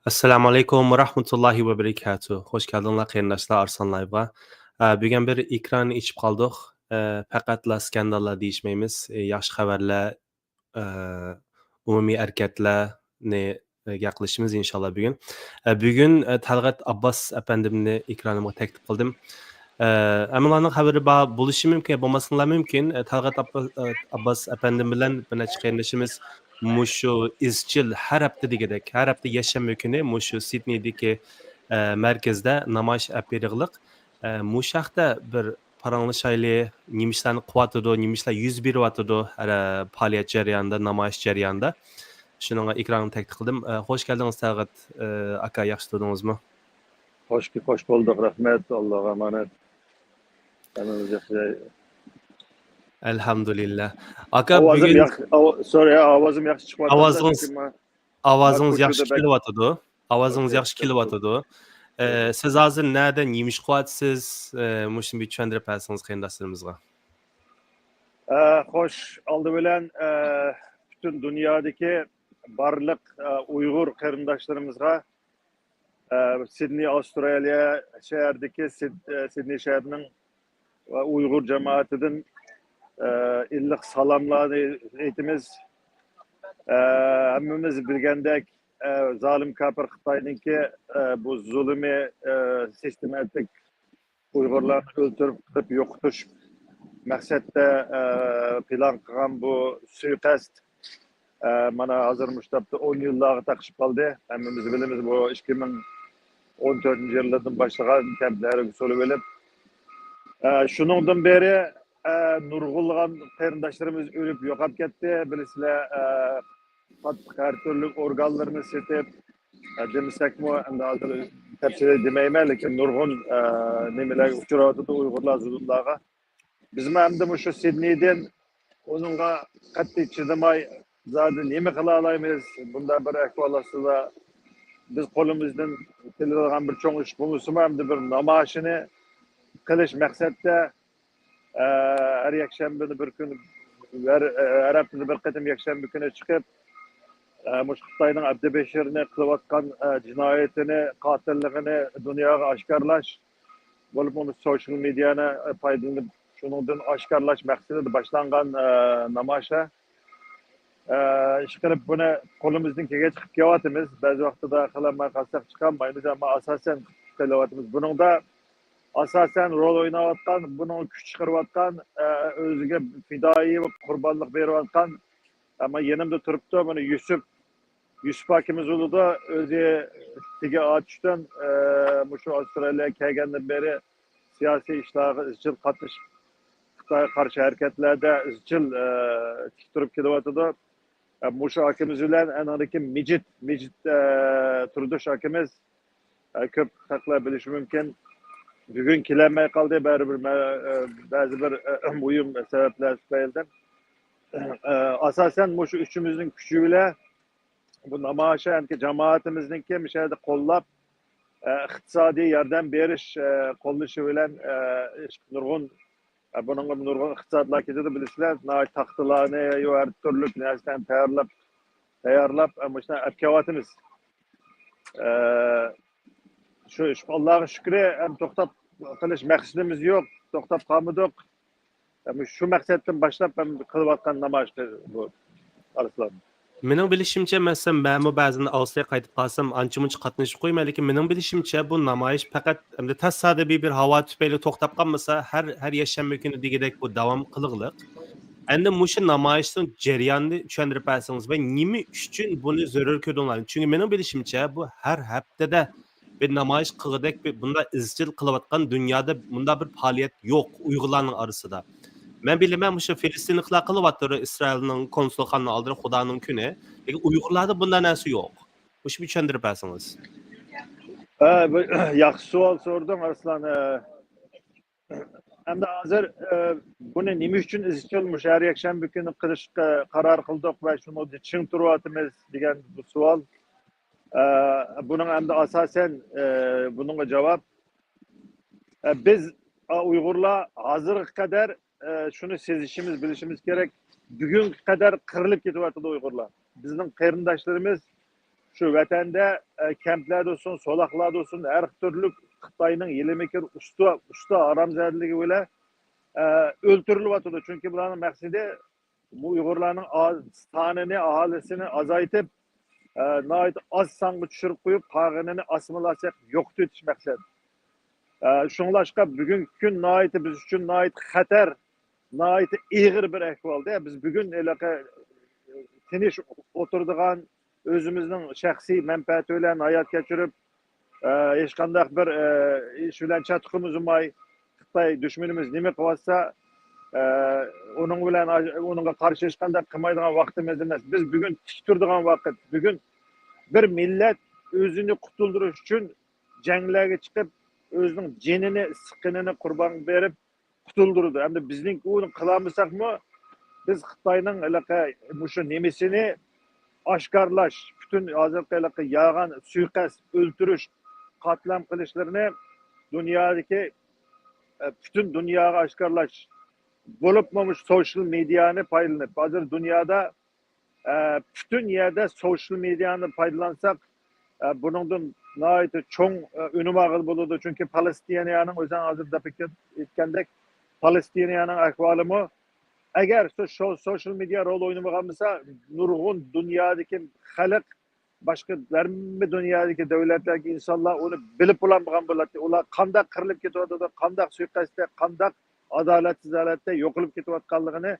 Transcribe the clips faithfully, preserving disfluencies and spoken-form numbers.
ئەسسالامۇ ئەلەيكۇم ۋە رەھمەتۇللاھى ۋە بەرىكاتۇھ. خوش كەلدىڭلار قېرىنداشلار ئارسلان لايۋغا. ئە، بۈگۈن بىر ئېكران ئېچىپ قالدۇق. ئە، پەقەتلا سكانداللار دېيىشمەيمىز. ئە، ياخشى خەۋەرلەر، ئە، ئومۇمىي ھەرىكەتلەرنى، ئە، گەپ قىلىشىمىز ئىنشاللا بۈگۈن. ئە، بۈگۈن، ئە، تەلغەت ئابباس ئەپەندىمنى ئېكرانىمغا تەكلىپ قىلدىم. ئە، ھەممىڭلارنىڭ خەۋىرى بار بولۇشى مۇمكىن، بولماسلىقلار مۇمكىن. ئە، تەلغەت ئاببا-، ئە، ئابباس ئەپەندىم بىلەن بىر نەچچە قېرىندىشىمىز مۇشۇ ئىزچىل ھەر ھەپتە دېگۈدەك، ھەر ھەپتە يەكشەنبە كۈنى مۇشۇ سىدنېيدىكى، ئە، مەركەزدە نامايىش ئەپ بېرىغلىق. ئە، مۇشۇ ھەقتە بىر پاراڭلىشايلى، نېمە ئىشلارنى قىلىۋاتىدۇ، نېمە ئىشلار يۈز بېرىۋاتىدۇ، ئە، پائالىيەت جەريانىدا، نامايىش جەريانىدا. شۇنىڭغا ئېكرانغا تەكلىپ قىلدىم. ئە، خوش كەلدىڭىز تەلغەت، ئە، ئاكا، ياخشى تۇردىڭىزمۇ؟ خوش، خوش بولدۇق، رەھمەت، ئاللاغا ئامانەت. ھەممىمىز ياخشى. ئەلھەمدۇلىللا. ئاكا، ئاۋازىم بۈگۈن ياخشى، ئاۋ-، سورى، ئاۋازىم ياخشى چىقىۋاتىدۇ، ئاۋازىڭىز، چۈنكى ما-، ئاۋازىڭىز ماكۇچىدا ياخشى بەك كېلىۋاتىدۇ. ئاۋازىڭىز ئوكەي، ياخشى ئوكەي، كېلىۋاتىدۇ. ئە، ئوكەي. سىز ھازىر نەدە، نېمە ئىش قىلىۋاتىسىز؟ ئە، مۇشۇنى بىر چۈشەندۈرۈپ بەرسىڭىز قېرىنداشلىرىمىزغا. ئە، خوش، ئالدى بىلەن، ئە، پۈتۈن دۇنيادىكى بارلىق، ئە، ئۇيغۇر قېرىنداشلىرىمىزغا، ئە، سىدنېي، ئاۋسترالىيە شەھىرىدىكى سىد-، ئە، سىدنېي شەھىرىنىڭ ۋە ئۇيغۇر جامائىتىدىن، ئە، ئىللىق سالاملارنى ئېيتىمىز. ئە، ھەممىمىز بىلگەندەك، ئە، زالىم كاپىر خىتاينىڭكى، ئە، بۇ زۇلۇمى، ئە، سىستېماتىك ئۇيغۇرلارنى ئۆلتۈرۈپ، قىرىپ يوقىتىش مەقسەتتە، ئە، پىلان قىلغان بۇ سۇيىقەست، ئە، مانا ھازىر مۇشۇ تاپتا ئون يىللارغا تېقىشىپ قالدى. ھەممىمىز بىلىمىز، بۇ ئىككى مىڭ ئون تۆتىنچى يىللاردىن باشلىغان كەمپلەرگە سولىۋېلىپ، ئە، شۇنىڭدىن بېرى، ئە، نۇرغۇنلىغان قېرىنداشلىرىمىز ئۆلۈپ يوقاپ كەتتى. بىلىسىلەر، ئە، قاتتىق ھەر تۈرلۈك ئورگانلىرىنى سېتىپ، ئە، دېمىسەكمۇ، ئەمدى ھازىر تەپسىلىي دېمەيمەن، لېكىن نۇرغۇن، ئە، نېمىلەرگە ئۇچراۋاتىدۇ ئۇيغۇرلار زۇلۇملارغا. بىزمۇ ئەمدى مۇشۇ سىدنېيدىن ئۇنىڭغا قەتئىي چىدىماي، زادى نېمە قىلالايمىز؟ بۇنداق بىر ئەھۋال ئاستىدا بىز قولىمىزدىن كېلىدىغان بىر چوڭ ئىش بولمىسىمۇ، ئەمدى بىر نامايىشىنى قىلىش مەقسەتتە، ئە، ھەر يەكشەنبىنى بىر كۈن، ھەر، ھەر ھەپتىدە بىر قېتىم يەكشەنبە كۈنى چىقىپ، ئە، مۇشۇ خىتاينىڭ ئابدۇبېشىرنى قىلىۋاتقان، ئە، جىنايىتىنى، قاتىللىقىنى دۇنياغا ئاشكارىلاش، بولۇپمۇ سوشيال مېدىيانى، ئە، پايدىلىنىپ، شۇنىڭدىن ئاشكارىلاش مەقسىتىدە باشلانغان، ئە، نامايىش. ئە، ئىشقىلىپ بۇنى قولىمىزدىن كەلگەنچە قىلىپ كېلىۋاتىمىز. بەزى ۋاقتىدا قىلالماي قالساق چىقالمايمىز، ئەمما ئاساسەن قىلىۋاتىمىز. بۇنىڭدا ئاساسەن رول ئويناۋاتقان، بۇنىڭغا كۈچ چىقىرىۋاتقان، ئە، ئۆزىگە پىدائىي ۋە قۇربانلىق بېرىۋاتقان، ئەمما يېنىمدا تۇرۇپتۇ، مانا يۈسۈپ، يۈسۈپ ئاكىمىز بولىدۇ. ئۆزى تېگى ئاتۇشتىن، ئە، مۇشۇ ئاۋسترالىيەگە كەلگەندىن بېرى سىياسىي ئىشلارغا ئىزچىل قاتنىشىپ، خىتايغا قارشى ھەرىكەتلەردە ئىزچىل، ئە، تىك تۇرۇپ كېلىۋاتىدۇ. ئە، مۇشۇ ئاكىمىز بىلەن ئانىڭدىن كېيىن مىجىت، مىجىت، ئە، تۇردۇش ئاكىمىز، ئە، كۆپ خەقلەر بىلىشى مۇمكىن، بۈگۈن كېلەلمەي قالدى، بەرىبىر مە-، ئە، بەزى بىر، ئە، مۇھىم سەۋەبلەر تۈپەيلىدىن. ئە، ئاساسەن مۇشۇ ئۈچىمىزنىڭ كۈچى بىلەن بۇ نامايىشنىڭكى جامائىتىمىزنىڭكى مۇشۇ يەردە قوللاپ، ئە، ئىقتىسادىي ياردەم بېرىش، ئە، قوللىشى بىلەن، ئە، نۇرغۇن، ئە، بۇنىڭغا نۇرغۇن ئىقتىسادلار كېتىدۇ، بىلىسىلەر، ناھايىتى تاختىلارنى، ھەر تۈرلۈك نەرسىلەرنى تەييارلاپ، تەييارلاپ، ئە، مۇشۇنداق ئەپ كېلىۋاتىمىز. ئە، شۇ ئىش، ئاللاغا شۈكرى، ئەم، توختاپ قېلىش مەقسىتىمىز يوق، توختاپ قالمىدۇق. ئەم، شۇ مەقسەتتىن باشلاپ، ئەم، قىلىۋاتقان نامايىش بۇ، ئارسلان. مېنىڭ بىلىشىمچە، مەسىلەن، مەنمۇ بەزىدە ئاۋسترىيەگە قايتىپ قالسام، ئانچە-مۇنچە قاتنىشىپ قويىمەن، لېكىن مېنىڭ بىلىشىمچە، بۇ نامايىش پەقەت ئەمدى تاسادىپىي بىر ھاۋا تۈپەيلى توختاپ قالمىسا، ھەر، ھەر يەكشەنبە كۈنى دېگۈدەك بۇ داۋام قىلغلىق. ئەمدى مۇشۇ نامايىشنىڭ جەريانىنى چۈشەندۈرۈپ بەرسىڭىز ۋە نېمە ئۈچۈن بۇنى زۆرۈر كۆردۈڭلار؟ چۈنكى مېنىڭ بىلىشىمچە، بۇ ھەر ھەپتىدە بىر نامايىش قىلغۇدەك بىر بۇنداق ئىزچىل قىلىۋاتقان دۇنيادا بۇنداق بىر پائالىيەت يوق ئۇيغۇرلارنىڭ ئارىسىدا. مەن بىلىمەن، مۇشۇ فىلىستىنلىقلار قىلىۋاتىدۇ ئىسرائىلنىڭ كونسۇلخانىنىڭ ئالدىدا خۇدانىڭ كۈنى. لېكىن ئۇيغۇرلاردا بۇنداق نەرسە يوق. مۇشۇنى چۈشەندۈرۈپ بەرسىڭىز. ھە، بۇ ياخشى سوئال سورىدىڭ، ئارسلان. ئە، ئەمدى ھازىر، ئە، بۇنى نېمە ئۈچۈن ئىزچىل مۇشۇ ھەر يەكشەنبە كۈنى قىلىشقا قارار قىلدۇق ۋە شۇنىڭدا چىڭ تۇرۇۋاتىمىز دېگەن بۇ سوئال. ئە، بۇنىڭ ئەمدى ئاساسەن، ئە، بۇنىڭغا جاۋاب، ئە، بىز، ئا، ئۇيغۇرلار ھازىرغا قەدەر، ئە، شۇنى سېزىشىمىز، بىلىشىمىز كېرەك. بۈگۈنگە قەدەر قىرىلىپ كېتىۋاتىدۇ ئۇيغۇرلار. بىزنىڭ قېرىنداشلىرىمىز شۇ ۋەتەندە، ئە، كەمپلەردە بولسۇن، سولاقلاردا بولسۇن، ھەر تۈرلۈك خىتاينىڭ ھىيلە-مىكىر، ئۇستا، ئۇستا ھارامزادىلىكى بىلەن، ئە، ئۆلتۈرۈلۈۋاتىدۇ. چۈنكى بۇلارنىڭ مەقسىتى بۇ ئۇيغۇرلارنىڭ ئا-، سانىنى، ئاھالىسىنى ئازايتىپ، ئە، ناھايىتى ئاز سانغا چۈشۈرۈپ قويۇپ، قالغىنىنى ئاسسىمىلياتسىيە قىلىپ يوقىتىۋېتىش مەقسەت. ئە، شۇڭلاشقا بۈگۈنكى كۈن ناھايىتى بىز ئۈچۈن ناھايىتى خەتەر، ناھايىتى ئېغىر بىر ئەھۋالدا. بىز بۈگۈن ھېلىقى تىنچ ئولتۇرىدىغان، ئۆزىمىزنىڭ شەخسىي مەنپەئەتى بىلەن ھايات كەچۈرۈپ، ئە، ھېچقانداق بىر، ئە، ئىش بىلەن چاتىقىمىز بولماي، خىتاي دۈشمىنىمىز نېمە قىلىۋاتسا، ئە، ئۇنىڭ بىلەن، ئۇنىڭغا قارشى ھېچقانداق قىلمايدىغان ۋاقتىمىز ئەمەس. بىز بۈگۈن تىك تۇرىدىغان ۋاقىت. بۈگۈن بىر مىللەت ئۆزىنى قۇتۇلدۇرۇش ئۈچۈن جەڭلەرگە چىقىپ، ئۆزىنىڭ جېنىنى، سىقىنىنى قۇربان بېرىپ، قۇتۇلدۇرىدۇ. ئەمدى بىزنىڭ ئۇنى قىلالمىساقمۇ، بىز خىتاينىڭ ھېلىقى مۇشۇ نېمىسىنى ئاشكارىلاش، پۈتۈن ھازىرقى ھېلىقى يالغان سۇيىقەست، ئۆلتۈرۈش، قاتلام قىلىشلىرىنى دۇنيادىكى، ئە، پۈتۈن دۇنياغا ئاشكارىلاش، بولۇپمۇ مۇشۇ سوشىيال مېدىيانى پايدىلىنىپ، ھازىر دۇنيادا ئە، پۈتۈن يەردە سوشىيال مېدىيانى پايدىلانساق، ئە، بۇنىڭدىن ناھايىتى چوڭ، ئە، ئۈنۈم ئالغىلى بولىدۇ. چۈنكى پالېستىنانىڭ ئۆزۈڭ ھازىر دەپ ئۆتكەن-، ئۆتكەندەك، پالېستىنانىڭ ئەھۋالىمۇ، ئەگەر شۇ، شۇ سوشىيال مېدىيا رول ئوينىمىغان بولسا، نۇرغۇن دۇنيادىكى خەلق، باشقا ھەممە دۇنيادىكى دۆلەتلەردىكى ئىنسانلار ئۇنى بىلىپ بولالمىغان بولاتتى. ئۇلار قانداق قىرىلىپ كېتىۋاتىدۇ، قانداق سۇيىقەستتە، قانداق ئادالەتسىز ھالەتتە يوقىلىپ كېتىۋاتقانلىقىنى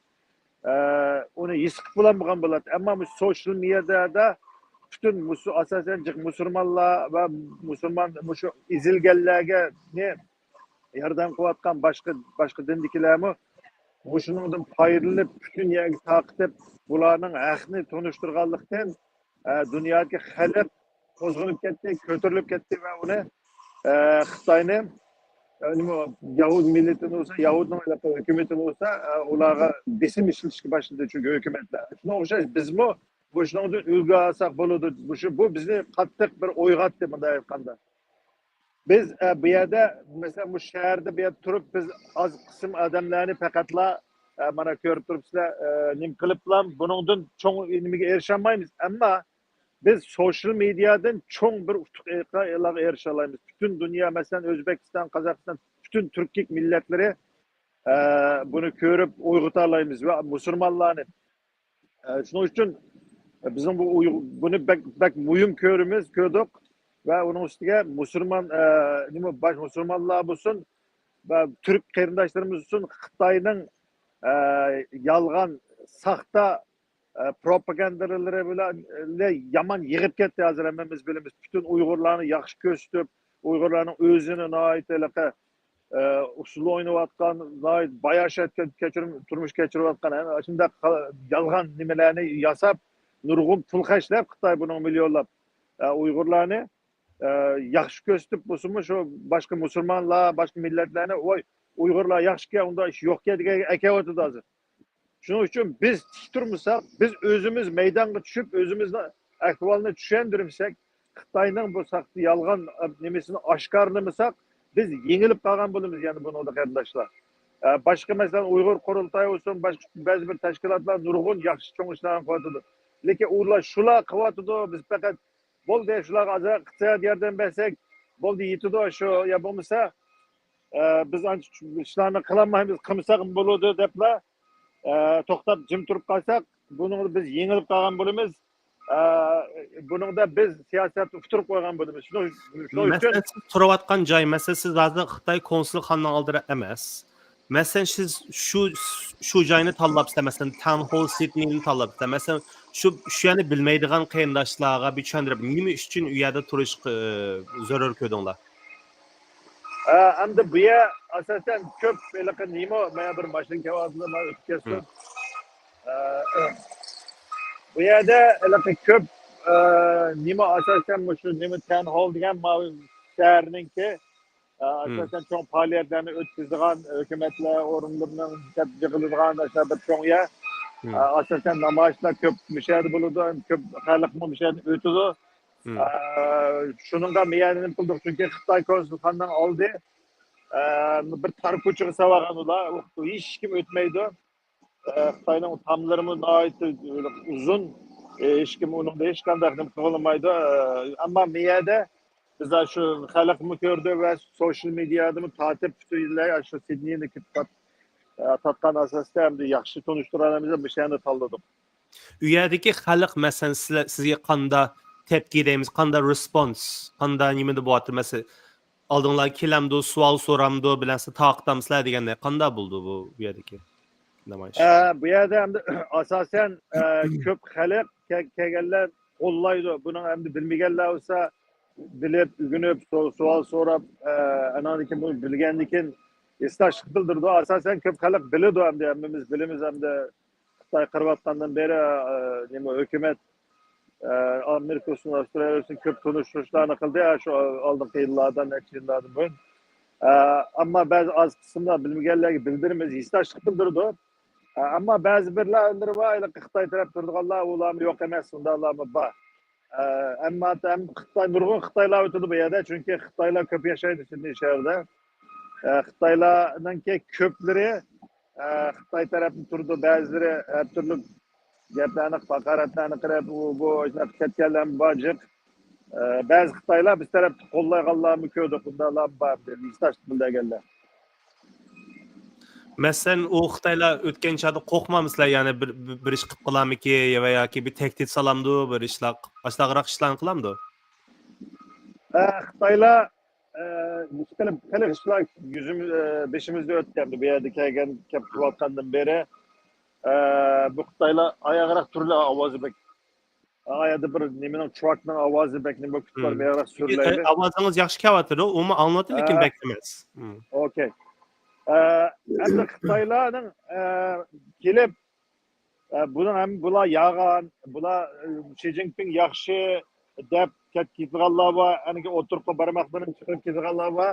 ئە، ئۇنى ھېس قىلىپ بولالمىغان بولاتتى. ئەمما مۇشۇ سوشىيال مېدىيادا پۈتۈن مۇسۇ-، ئاساسەن جىق مۇسۇلمانلار ۋە مۇسۇلمان مۇشۇ ئېزىلگەنلەرگە نى ياردەم قىلىۋاتقان باشقا، باشقا دىندىكىلەرمۇ مۇشۇنىڭدىن پايدىلىنىپ، پۈتۈن يەرگە تارقىتىپ، بۇلارنىڭ ھەقنى تونۇشتۇرغانلىقتىن، ئە، دۇنيادىكى خەلق قوزغىلىپ كەتتى، كۆتۈرۈلۈپ كەتتى ۋە ئۇنى، ئە، خىتاينى، ئە، نېمە، ياھۇد مىللىتىنى بولسا، ياھۇدنىڭ ھۆكۈمىتىنى بولسا، ئە، ئۇلارغا بېسىم ئىشلىتىشكە باشلىدى، چۈنكى ھۆكۈمەتلەر. شۇنىڭغا ئوخشاش بىزمۇ مۇشۇنىڭدىن ئۈلگە ئالساق بولىدۇ. مۇشۇ، بۇ بىزنى قاتتىق بىر ئويغاتتى، مۇنداق ئېيتقاندا. بىز، ئە، بۇ يەردە، مەسىلەن، مۇشۇ شەھەردە بۇ يەردە تۇرۇپ، بىز ئاز قىسىم ئادەملەرنى پەقەتلا، ئە، مانا كۆرۈپ تۇرۇپسىلەر، ئە، نېمە قىلىپلا بۇنىڭدىن چوڭ نېمىگە ئېرىشەلمەيمىز. ئەمما بىز سوشىيال مېدىيادىن چوڭ بىر ئۇتۇقلارغا ئېرىشەلەيمىز. پۈتۈن دۇنيا، مەسىلەن، ئۆزبېكىستان، قازاقىستان، پۈتۈن تۈركىي مىللەتلىرى، ئە، بۇنى كۆرۈپ ئويغىتالايمىز ۋە مۇسۇلمانلارنى ئە، شۇنىڭ ئۈچۈن بىزنىڭ بۇ ئۇيغۇر، بۇنى بەك، بەك مۇھىم كۆرىمىز، كۆردۇق ۋە ئۇنىڭ ئۈستىگە مۇسۇلمان، ئە، نېمە، باش مۇسۇلمانلار بولسۇن ۋە تۈرك قېرىنداشلىرىمىز بولسۇن، خىتاينىڭ، ئە، يالغان، ساختا، ئە، پروپاگاندىلىرى بىلەن يامان يىغىپ كەتتى. ھازىر ھەممىمىز بىلىمىز. پۈتۈن ئۇيغۇرلارنى ياخشى كۆرسىتىپ، ئۇيغۇرلارنىڭ ئۆزىنى ناھايىتى ھېلىقى ئە، ئۇسسۇل ئويناۋاتقان، ناھايىتى باياشات كەچۈرۈم-، تۇرمۇش كەچۈرۈۋاتقان، ھە، ئاشۇنداق يالغان نېمىلەرنى ياساپ، نۇرغۇن پۇل خەجلەپ، خىتاي بۇنىڭغا مىليونلاپ، ئە، ئۇيغۇرلارنى، ئە، ياخشى كۆرسىتىپ بولسىمۇ، شۇ باشقا مۇسۇلمانلار، باشقا مىللەتلەرنى، ۋاي، ئۇيغۇرلار ياخشىكەن، ئۇنداق ئىش يوقكەن دېگەنگە ئەكەۋاتىدۇ ھازىر. شۇنىڭ ئۈچۈن بىز تىك تۇرمىساق، بىز ئۆزىمىز مەيدانغا چۈشۈپ، ئۆزىمىزنىڭ ئەھۋالىنى چۈشەندۈرمىسەك، خىتاينىڭ بۇ ساختا يالغان نېمىسىنى ئاشكارىلىمىساق، بىز يېڭىلىپ قالغان بولىمىز يەنە بۇنىڭدا، قېرىنداشلار. ئە، باشقا، مەسىلەن، ئۇيغۇر قۇرۇلتايى بولسۇن، باشقا بەزى بىر تەشكىلاتلار نۇرغۇن ياخشى چوڭ ئىشلارنى قىلىۋاتىدۇ. لېكىن ئۇلار شۇلار قىلىۋاتىدۇ، بىز پەقەت بولدى، شۇلارغا ئازراق ئىقتىسادىي ياردەم بەرسەك بولدى، يېتىدۇ شۇ، يا بولمىسا، ئە، بىز ئانچە ئىشلارنى قىلالمايمىز، قىلمىساق بولىدۇ دەپلا، ئە، توختاپ جىم تۇرۇپ قالساق، بۇنىڭدا بىز يېڭىلىپ قالغان بولىمىز. ئە، بۇنىڭدا بىز سىياسەتنى ئۇتتۇرۇپ قويغان بولىمىز. شۇنىڭ، شۇنىڭ ئۈچۈن مەسىلەن، سىز تۇرۇۋاتقان جاي، مەسىلەن، سىز ھازىر خىتاي كونسۇلخانىنىڭ ئالدىدا ئەمەس. مەسىلەن، سىز شۇ، شۇ جاينى تاللاپسىلەر، مەسىلەن، تاون ھول سىدنىنى تاللاپسىلەر. مەسىلەن، شۇ، شۇ يەرنى بىلمەيدىغان قېرىنداشلارغا بىر چۈشەندۈرۈپ، نېمە ئۈچۈن ئۇ يەردە تۇرۇشقا، ئى، زۆرۈر كۆردۈڭلار؟ ئە، ئەمدى بۇ يەر، ئاساسەن كۆپ ھېلىقى نېمە، مانا بىر ماشىنا كەۋاتىدۇ، مانا ئۆتۈپ كەتسۇن. ئە، بۇ يەردە ھېلىقى كۆپ، ئە، نېمە، ئاساسەن مۇشۇ نېمە، تەنھول دېگەن ماۋۇ شەھەرنىڭكى، ئە، ئاساسەن چوڭ پائالىيەتلەرنى ئۆتكۈزىدىغان، ھۆكۈمەتلەر ئورۇنلىرىنىڭ كەپ يىغىلىدىغان ئاشۇنداق بىر چوڭ يەر. ئە، ئاساسەن نامايىشلار كۆپ مۇشۇ يەردە بولىدۇ، كۆپ خەلقمۇ مۇشۇ يەردىن ئۆتىدۇ. ئە، شۇنىڭغا مەيەنلىنىپ قىلدۇق، چۈنكى خىتاي كونسۇلخانىنىڭ ئالدى، ئە، بىر تار كوچىغا سېلىۋالغان ئۇلار، ھېچكىم ئۆتمەيدۇ. ئە، خىتاينىڭ تاملىرىمۇ ناھايىتى ئۇزۇن، ئە، ھېچكىم ئۇنىڭدا ھېچقانداق نېمە قىلالمايدۇ. ئە، ئەمما مەيەدە بىز شۇ خەلقمۇ كۆردى ۋە سوشال مېدىيادىمۇ تارتىپ پۈتۈنلەي شۇ سىدنېينى تارتقان ئاساستا ئەمدى ياخشى تونۇشتۇرالمىز، مۇشۇ يەرنى تاللىدۇق. ئۇ يەردىكى خەلق، مەسىلەن، سىلەر، سىزگە قاندا تەپكى دەيمىز، قاندا رېسپونس، قاندا نېمىدە بولۇۋاتىدۇ؟ مەسىلەن، ئالدىڭلارغا كېلەمدۇ، سوئال سورامدۇ، بىلەن سىلەر تارقىتامسىلەر دېگەندەك، قاندا بولدى بۇ، بۇ يەردىكى نامايىش؟ ئە، بۇ يەردە ئەمدى ئاساسەن، ئە، كۆپ خەلق كە-، كەلگەنلەر قوللايدۇ. بۇنىڭ ئەمدى بىلمىگەنلەر بولسا، بىلىپ، ئۆگىنىپ، سو-، سوئال سوراپ، ئە، ئاناندىن كېيىن بۇنى بىلگەندىن كېيىن ھېسداشلىق بىلدۈرىدۇ. ئاساسەن كۆپ خەلق بىلىدۇ ئەمدى، ھەممىمىز بىلىمىز ئەمدى. خىتاي قىرىۋاتقاندىن بېرى، ئە، نېمە، ھۆكۈمەت، ئە، ئامېرىكا ئۈستىدىن، ئاۋسترالىيە ئۈستىدىن كۆپ تونۇشتۇرۇشلارنى قىلدى، ئە، شۇ ئالدىنقى يىللاردىن، نەچچە يىللاردىن بۇيان. ئە، ئەمما بەزى ئاز قىسىملار بىلمىگەنلەرگە بىلدۈرىمىز، ھېسداشلىق بىلدۈرىدۇ. ئە، ئەمما بەزى بىرلەر بار، خىتاي تەرەپ تۇرىدىغانلار، ئۇلارمۇ يوق ئەمەس، ئۇنداقلارمۇ بار. ئە، ئەمما ھەم خىتاي، نۇرغۇن خىتايلار ئۆتىدۇ بۇ يەردە، چۈنكى خىتايلار كۆپ ياشايدۇ سىدنېي شەھىرىدە. ئە، خىتايلارنىڭكى كۆپلىرى، ئە، خىتاي تەرەپتە تۇرىدۇ، بەزىلىرى ھەر تۈرلۈك گەپلەرنى، ھاقارەتلەرنى قىلىپ، ئۇ، بۇ، شۇنداق كەتكەنلەرمۇ بار جىق. ئە، بەزى خىتايلار بىز تەرەپتە قوللايدىغانلارمۇ كۆردۇق، بۇنداقلار بار، ھېسداشلىق بىلدۈرگەنلەر. مەسىلەن، ئۇ خىتايلار ئۆتكەن چاغدا قورقمامسىلەر، يەنى بىر، بىر، بىر ئىش قىلىپ قالارمىكى ۋە ياكى بىر تەھدىت سالامدۇ، بىر ئىشلار، ئاشۇنداقراق ئىشلارنى قىلامدۇ؟ ئە، خىتايلار، ئە، ئىشقىلىپ، خېلى ئىشلار يۈزىمىز، ئە، بېشىمىزدىن ئۆتكەن، بۇ يەردە كەلگەن، كەپ قىلىۋاتقاندىن بېرى. ئە، بۇ خىتايلار ئاياغراق تۇرلا ئاۋازى بەك. ئاياغدا بىر نېمىنىڭ، تراكنىڭ ئاۋازى بەك نېمە بولۇپ كېتىپ، ئاياغراق سۈرۈلەيلى. ئاۋازىڭىز ياخشى كېلىۋاتىدۇ، ئۇمۇ ئاڭلىنىۋاتىدۇ، لېكىن بەك ئەمەس. ئوكەي. ئە، ئەمدى خىتايلارنىڭ، ئە، كېلىپ، ئە، بۇنىڭ ھەم بۇلار يالغان، بۇلار، ئە، شى جىنپىڭ ياخشى دەپ كەت-، كېتىدىغانلار بار، ئەنىكى ئوتتۇرىغا بارماق بىلەن چىقىپ كېتىدىغانلار بار.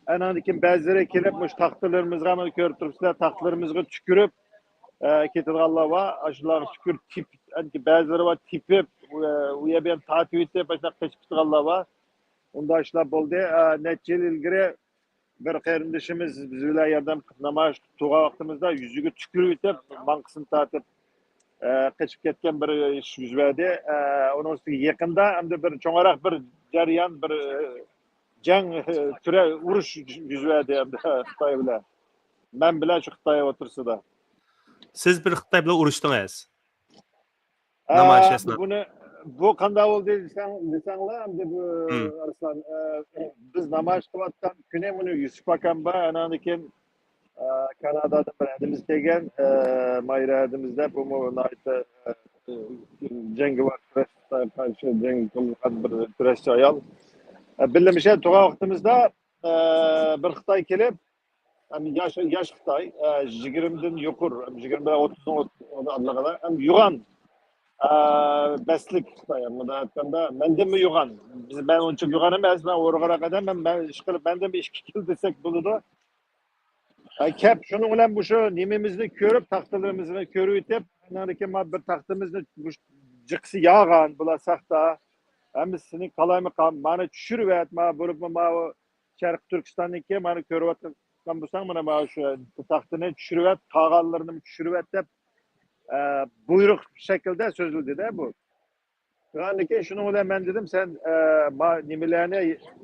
ئەنىڭدىن كېيىن بەزىلىرى كېلىپ، مۇشۇ تاختىلىرىمىزغا، مانا كۆرۈپ تۇرۇپسىلەر، تاختىلىرىمىزغا تۈكۈرۈپ، ئە، كېتىدىغانلار بار. ئاشۇلارغا تۈكۈرۈپ، تېپىپ، ئەنىكى بەزىلىرى بار، تېپىپ، ئۇ، ئۇ يەر بۇ يەرنى تارتىۋېتىپ، ئاشۇنداق قېچىپ كېتىدىغانلار بار. ئۇنداق ئىشلار بولدى. ئە، نەچچە يىل ئىلگىرى بىر قېرىندىشىمىز بىز بىلەن ياردەم قىلىپ نامايىش تۇرغان ۋاقتىمىزدا يۈزىگە تۈكۈرۈۋېتىپ، ماڭقىسىنى تارتىپ، ئە، قېچىپ كەتكەن بىر ئىش يۈز بەردى. ئە، ئۇنىڭ ئۈستىگە يېقىندا ئەمدى بىر چوڭراق بىر جەريان، بىر، ئە، جەڭ، ئە، تۈرى، ئۇرۇش يۈز بەردى ئەمدى خىتاي بىلەن. مەن بىلەن شۇ خىتاي ئوتتۇرىسىدا. سىز بىر خىتاي بىلەن ئۇرۇشتىڭىز؟ نامايىش ئەسناسىدا. بۇنى، بۇ قانداق بولدى دېسەڭ، دېسەڭلار، ئەمدى بۇ، ئارسلان، ئە، بىز نامايىش قىلىۋاتقان كۈنى مۇنۇ يۈسۈپ ئاكام بار، ئاناندىن كېيىن، ئە، كانادادىن بىر ھەدىمىز كەلگەن، ئە، مايرا ھەدىمىز دەپ، بۇمۇ ناھايىتى، ئە، جەڭگىۋار كۈرەش، قارشى جەڭ قىلغان بىر كۈرەشچى ئايال. ئە، بىللە مۇشۇ تۇرغان ۋاقتىمىزدا، ئە، بىر خىتاي كېلىپ، ئەمدى ياش، ياش خىتاي، ئە، يىگىرمىدىن يۇقىرى، يىگىرمە بىر، ئوتتۇزنىڭ ئارىلىقىدا، ئەمدى يوغان، ئە، بەستلىك خىتاي، مۇنداق ئېيتقاندا، مەندىنمۇ يوغان. بىز، مەن ئۇنچە يوغان ئەمەس، مەن ئورۇقراق ئادەم، مەن، مەن ئىشقىلىپ، مەندىن بىر ئىككى كىلو دېسەك بولىدۇ. ئە، كەپ، شۇنىڭ بىلەن مۇشۇ نېمىمىزنى كۆرۈپ، تاختىلىرىمىزنى كۆرۈۋېتىپ، ئاندىن كېيىن مانا بىر تاختىمىزنى مۇشۇ جىقىسى ياغان، بۇلار ساختا. ھەممىسىنى قالايمىقان، مانا چۈشۈرۈۋەت، مانا بولۇپمۇ ماۋۇ شەرقىي تۈركىستاننىڭكى، مانا كۆرۈۋاتقان بولساڭ، مانا، مانا شۇ تاختىنى چۈشۈرۈۋەت، قالغانلىرىنى چۈشۈرۈۋەت دەپ، ئە، بۇيرۇق شەكلىدە سۆزلىدى-دە بۇ. ئاندىن كېيىن شۇنىڭ بىلەن مەن دېدىم، سەن، ئە، ما-، نېمىلەرنى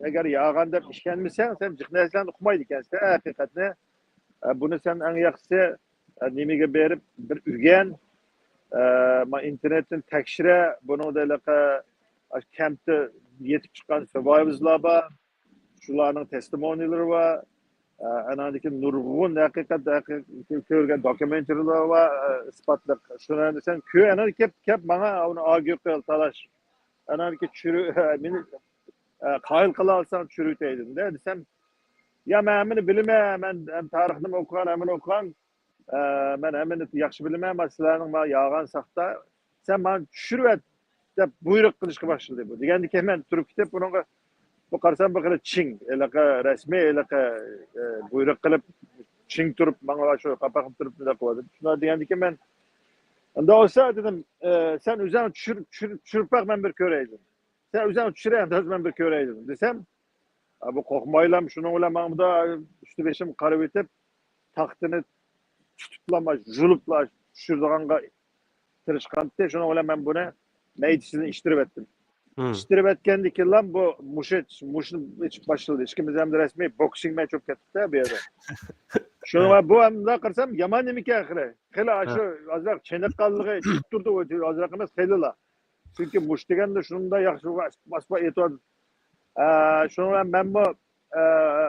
ئەگەر ياغان دەپ ئىشەنمىسەڭ، سەن جىق نەرسىلەرنى ئۇقمايدىكەنسەن ھەقىقەتنى. ئە، بۇنى سەن ئەڭ ياخشىسى، ئە، نېمىگە بېرىپ بىر ئۆگەن. ئە، ما ئىنتېرنېتتىن تەكشىرە، بۇنىڭدا ھېلىقى ئاشۇ كەمپتە يېتىپ چىققان سۇرۋايۋېرلار بار. شۇلارنىڭ تېستىمونىيلىرى بار. ئە، ئاناندىن كېيىن نۇرغۇن ھەقىقەت، ھەقىقەت كۆرگەن دوكيۇمېنتىرىلار بار، ئە، ئىسپاتلىق. شۇلارنى سەن كۆر، ئاناندىن كەپ، كەپ ماڭا ئۇنى ئارگيۇ قىل، تالاش. ئاناندىن كېيىن چۈشۈرۈ-، مېنى، ئە، قايىل قىلالىساڭ چۈشۈرۈۋېتەي دېدىم-دە. دېسەم، يا، مەن ھەممىنى بىلىمەن، مەن ھەم تارىخنىمۇ ئوقۇغان، ھەممىنى ئوقۇغان، ئە، مەن ھەممىنى ياخشى بىلىمەن، ئەمما سىلەرنىڭ ماڭا يالغان ساختا، سەن ماڭا چۈشۈرۈۋەت دەپ بۇيرۇق قىلىشقا باشلىدى. بۇ دېگەندىكىن مەن تۇرۇپ كېتىپ، بۇنىڭغا، بۇ قارىسام، بۇ خېلى چىڭ، ھېلىقى رەسمىي، ھېلىقى، ئە، بۇيرۇق قىلىپ، چىڭ تۇرۇپ، ماڭا شۇ قاپاقنى تۇرۇپ نېمە قىلىۋاتىدۇ. شۇنداق دېگەندىكىن مەن، ئەمدى بولسا دېدىم، ئە، سەن ئۆزۈڭ چۈشۈر-، چۈشۈر-، چۈشۈرۈپ باق، مەن بىر كۆرەي دېدىم. سەن ئۆزۈڭ چۈشۈرە، ئەمدى مەن بىر كۆرەي دېدىم دېسەم، ئا، بۇ قورقمايلا، شۇنىڭ بىلەن ماڭا ئۈستى بېشىم قارىۋېتىپ، تاختىنى تۇتۇپلا، يۇلۇپلا چۈشۈرىدىغانغا تىرىشقانتى. شۇنىڭ بىلەن مەن بۇنى مەيدىسىدىن ئىشتىرىۋەتتىم. ئىشتىرىۋەتكەندىن كېيىنلا بۇ مۇشۇ، مۇشۇنى ئېچىپ باشلىدى. ئىككىمىز ھەمدە رەسمىي بوكسىنگ مەچ بولۇپ كەتتۇق-دە بۇ يەردە. شۇنىڭ بىلەن بۇ ئەمدى قارىسام يامان نېمىكەن ئاخىرى. خېلى ئاشۇ ئازراق چېنىققانلىقى چىقىپ تۇرىدۇ، ئازراق ئەمەس، خېلىلا. چۈنكى مۇشت دېگەندە شۇنداق ياخشى ۋاس-، ۋاسپا ئېتىۋاتىدۇ. ئە، شۇنىڭ بىلەن مەنمۇ، ئە،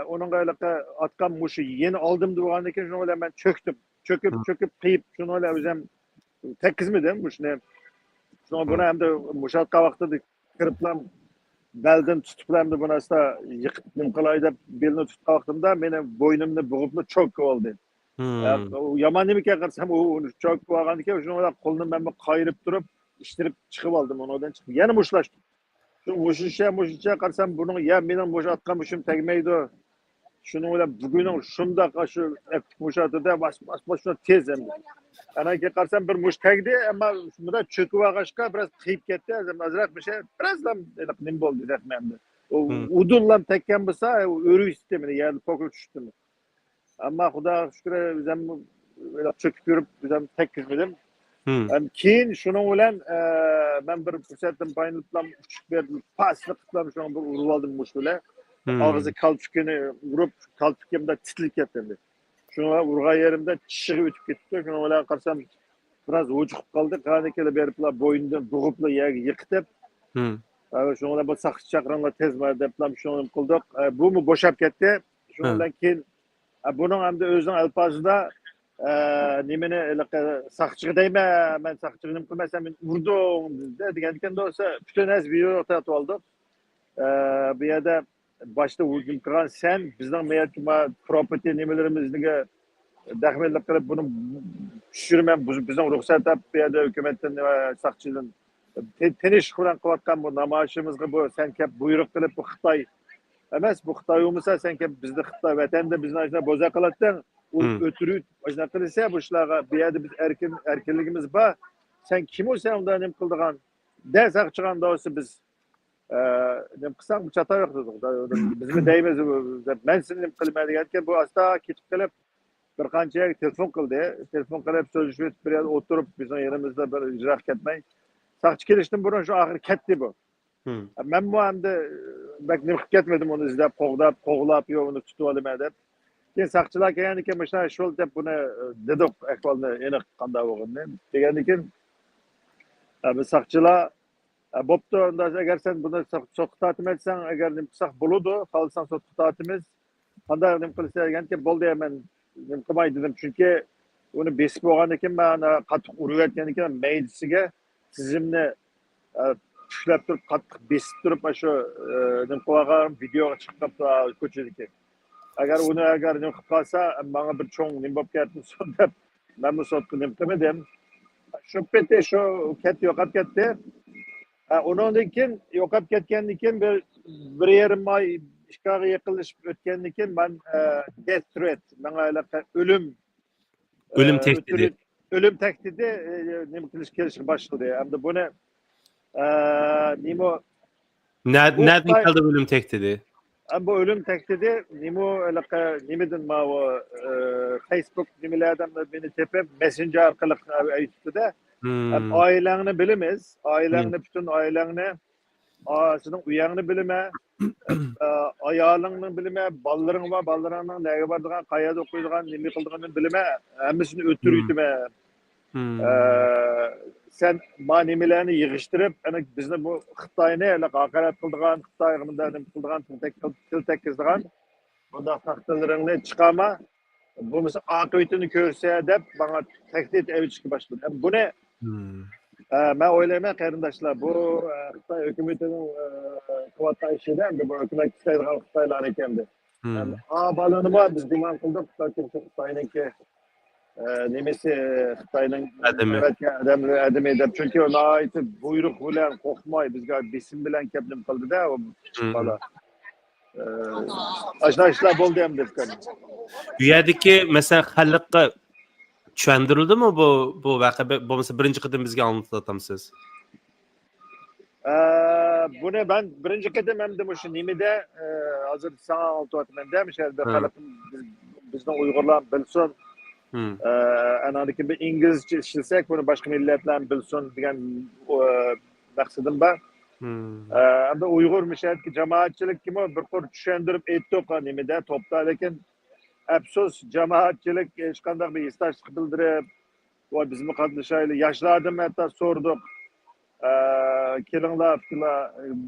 ئۇنىڭغا ھېلىقى ئاتقان مۇشۇ يەنە ئالدىمدا بولغاندىكىن شۇنىڭ بىلەن مەن چۆكتۈم. چۆكۈپ، چۆكۈپ قېيىپ، شۇنىڭ بىلەن ئۆزۈم تەگكۈزمىدىم مۇشۇنى. شۇڭا بۇنى ئەمدى مۇشۇ ئاتقان ۋاقتىدا كىرىپلا بەلدىن تۇتۇپلا ئەمدى بۇنى ئاستا يىقىپ نېمە قىلاي دەپ بېلىنى تۇتقان ۋاقتىمدا مېنى بوينۇمنى بوغۇپلا چوكىۋالدى. ئە، ئۇ يامان نېمىكەن قارىسام، ئۇ، ئۇ چوكىۋالغاندىكىن شۇنىڭ بىلەن قولىنى مەنمۇ قايرىپ تۇرۇپ، ئىشتىرىپ چىقىۋالدىم، ئۇنىڭدىن چىقىپ يەنە مۇشتلاشتىم. شۇ مۇشۇنچە، مۇشۇنچە قارىسام، بۇنىڭ، يا مېنىڭ مۇشۇ ئاتقان مۇشۇم تەگمەيدۇ. شۇنىڭ بىلەن بۈگۈننىڭ شۇنداق شۇ ئەپتىك مۇشۇ ئاتىدا باس، باس، باس، شۇ تېز ئەمدى. ئاندىن كېيىن قارىسام، بىر مۇشت تەگدى، ئەمما مۇنداق چۆكۈپ ئالغاچقا بىراز قېيىپ كەتتى. ئازراق بىر شەي، بىرازلا نېمە بولدى، زەخمەمدە. ئۇ ئۇدۇللام تەگكەن بولسا، ئۆرۈيسىتتى مېنى، يەردە پوكۇل چۈشتىم. ئەمما خۇداغا شۈكرى، ئۆزۈم چۆكۈپ يۈرۈپ، ئۆزۈم تەگكۈزمىدىم. ھەم كېيىن شۇنىڭ بىلەن، ئە، مەن بىر پۇرسەتتىن پايدىلىنىپلا ئۇچۇپ بېرىپ، پاسلىق قىلىپلا شۇنىڭ بىر ئۇرۇۋالدىم مۇشت بىلەن. ئاغزى كالپۇكىنى ئۇرۇپ، كالپۇكى مۇنداق تىتىلىپ كەتتى ئەمدى. شۇڭا ئۇرغان يېرىمدە چىشىغا ئۆتۈپ كېتىپتۇ. شۇنىڭ بىلەن قارىسام، بىراز ھوجۇقۇپ قالدى. قاياندىن كېلىپ بېرىپلا بوينىدىن بوغۇپلا يەرگە يىقىتىپ، ئە، شۇنىڭ بىلەن بۇ ساقچى چاقىرىڭلار تېز بار دەپلا شۇنى قىلدۇق. ئە، بۇمۇ بوشاپ كەتتى. شۇنىڭ بىلەن كېيىن ئە، بۇنىڭ ئەمدى ئۆزىنىڭ ئەلپازىدا، ئە، نېمىنى، ھېلىقى ساقچىغا دەيمەن، مەن ساقچىغا نېمە قىلىمەن، سەن مېنى ئۇردۇڭ، دېدى. دېگەندىكىن دوستى، پۈتۈن ھەز ۋىدېو تارتىۋالدۇق. ئە، بۇ يەردە باشتا ھۇجۇم قىلغان سەن، بىزنىڭ مەيەتكە ما پروپېرتى نېمىلىرىمىزگە دەخمەنلىك قىلىپ، بۇنى چۈشۈرىمەن، بۇ، بىزنىڭ رۇخسەت ئاپ، بۇ يەردە ھۆكۈمەتتىن ۋە ساقچىدىن تى-، تىنچلىق بىلەن قىلىۋاتقان بۇ نامايىشىمىزغا بۇ سەن كەپ بۇيرۇق قىلىپ، بۇ خىتاي ئەمەس، بۇ خىتاي بولمىسا، سەن كەپ بىزنى خىتاي ۋەتەندە بىزنى ئاشۇنداق بوزەك قىلاتتىڭ، ئۇرۇپ ئۆلتۈرۈپ ئاشۇنداق قىلسا، بۇ ئىشلارغا بۇ يەردە بىز ئەركىن، ئەركىنلىكىمىز بار. سەن كىم ئۇ، سەن ئۇنداق نېمە قىلىدىغان؟ دە ساقچىغان داۋسى بىز، ئە، نېمە قىلساڭ، بۇ چاتا يوق دېدۇق. بىزمۇ دەيمىز دەپ، مەن سېنى نېمە قىلىمەن دېگەنكەن، بۇ ئاستا كېتىپ قېلىپ، بىر قانچە يەرگە تېلېفون قىلدى. تېلېفون قىلىپ سۆزلىشىپ ئۆتۈپ، بىر يەردە ئولتۇرۇپ، بىزنىڭ يېنىمىزدا بىر يىراق كەتمەي. ساقچى كېلىشتىن بۇرۇن شۇ ئاخىرى كەتتى بۇ. مەنمۇ ئەمدى بەك نېمە قىلىپ كەتمىدىم، ئۇنى ئىزدەپ، قوغداپ، قوغلاپ، يوق، ئۇنى تۇتۇۋالىمەن دەپ. كېيىن ساقچىلار كەلگەندىن كېيىن مۇشۇنداق ئىش بولدى دەپ بۇنى، ئە، دېدۇق، ئەھۋالنى ئېنىق قانداق بولغىنىنى. دېگەندىن كېيىن، ئە، بىز ساقچىلار، ئە، بوپتۇ، ئۇنداق ئەگەر سەن بۇنى سوت-، سوتقا تارتىمەن دېسەڭ، ئەگەر نېمە قىلساق بولىدۇ، خالىساڭ سوتقا تارتىمىز. قانداق نېمە قىلىسىلەر دېگەندىكىن، بولدى، مەن نېمە قىلماي دېدىم. چۈنكى ئۇنى بېسىپ بولغاندىن كېيىن، مەن قاتتىق ئۇرۇۋەتكەندىن كېيىن مەيدىسىگە تىزىمنى، ئە، پۈكلەپ تۇرۇپ، قاتتىق بېسىپ تۇرۇپ، ئاشۇ، ئە، نېمە قىلىۋالغان ۋىدېئوغا چىقىپ قاپتۇ، ھا، كوچىدىكى. ئەگەر ئۇنى، ئەگەر نېمە قىلىپ قالسا، ماڭا بىر چوڭ نېمە بولۇپ كەتمىسۇن دەپ، مەنمۇ سوتقا نېمە قىلمىدىم. شۇ پېتى شۇ كەتتى، يوقاپ كەتتى. ھە، ئۇنىڭدىن كېيىن، يوقاپ كەتكەندىن كېيىن بىر، بىر يېرىم ئاي، ئىككى ئايغا يېقىنلىشىپ ئۆتكەندىن كېيىن مەن، ئە، دېت ترېت، ماڭا ھېلىقى ئۆلۈم، ئۆلۈم ئە، تەھدىتى. ئۆلتۈرۈ-، ئۆلۈم تەھدىتى، ئە، نېمە قىلىش، كېلىشكە باشلىدى. ئەمدى بۇنى، ئە، نېمە، نە-، بۇ نەدىن خىتاي كەلدى ئۆلۈم تەھدىتى؟ ئە، بۇ ئۆلۈم تەھدىتى نېمە، ھېلىقى نېمىدىن ماۋۇ، ئە، فېيسبۇك نېمىلەردىن مېنى تېپىپ، مەسسېنجېر ئارقىلىق ئەۋېتىپتۇ-دە. ئائىلەڭنى بىلىمىز، ئائىلەڭنى، پۈتۈن ئائىلەڭنى، ئا، سېنىڭ ئۆيۈڭنى بىلىمەن، ئا، ئايالىڭنى بىلىمەن، بالىلىرىڭ بار، بالىلىرىڭنىڭ نەگە بارىدىغان، قەيەردە ئوقۇيدىغان، نېمە قىلىدىغىنىنى بىلىمەن، ھەممىسىنى ئۆتتۈرۈۋېتىمەن. ئە، سەن ما نېمىلەرنى يىغىشتۇرۇپ، ئەنە بىزنى بۇ خىتاينى ھاقارەت قىلىدىغان، خىتايغا مۇنداق نېمە قىلىدىغان، تىل تەك-، تىل تەگكۈزىدىغان بۇنداق ساختىلىرىڭنى چىقارما، بولمىسا ئاقىۋىتىنى كۆرسە دەپ ماڭا تەھدىت ئەۋېتىشكە باشلىدى. ئەمدى بۇنى، ئە، مەن ئويلايمەن، قېرىنداشلار، بۇ، ئە، خىتاي ھۆكۈمىتىنىڭ، ئە، قىلىۋاتقان ئىشىدا، ئەمدى بۇ ھۆكۈمەت ئىشلەيدىغان خىتايلار ئىكەن. ئا بالىنىمۇ بىز گۇمان قىلدۇق، بەلكىم شۇ خىتاينىڭكى، ئە، نېمىسى، خىتاينىڭ ئادىمى. ئەۋەتكەن ئادەملىرى، ئادىمى دەپ. چۈنكى ئۇ ناھايىتى بۇيرۇق بىلەن قورقماي، بىزگە بېسىم بىلەن كەپ نېمە قىلدى-دە، ئۇ كىچىك بالا. ئە، ئاشۇنداق ئىشلار بولدى ئەمدى ئۇكام. بۇ يەردىكى، مەسىلەن، خەلققە چۈشەندۈرۈلدىمۇ بۇ، بۇ ۋەقە؟ بولمىسا بىرىنچى قېتىم بىزگە ئاڭلىتىۋاتامسىز؟ ئە، بۇنى مەن بىرىنچى قېتىم ئەمدى مۇشۇ نېمىدە، ئە، ھازىر ساڭا ئاڭلىتىۋاتىمەن-دە، مۇشۇ يەردە خەلقىم، بىز، بىزنىڭ ئۇيغۇرلار بىلسۇن. ئە، ئاناندىن كېيىن بىر ئىنگلىزچە ئىشلىسەك، بۇنى باشقا مىللەتلەر بىلسۇن دېگەن، ئە، مەقسىتىم بار. ئە، ئەمدى ئۇيغۇر مۇشۇ يەردىكى جامائەتچىلىككىمۇ بىر قۇر چۈشەندۈرۈپ ئېيتتۇق، نېمىدە، توپتا، لېكىن ئەپسۇس، جامائەتچىلىك ھېچقانداق بىر ھېسداشلىق بىلدۈرۈپ، ۋاي، بىزمۇ قاتنىشايلى. ياشلاردىن ھەتتا سورىدۇق. ئە، كېلىڭلار، پىكىرلەر،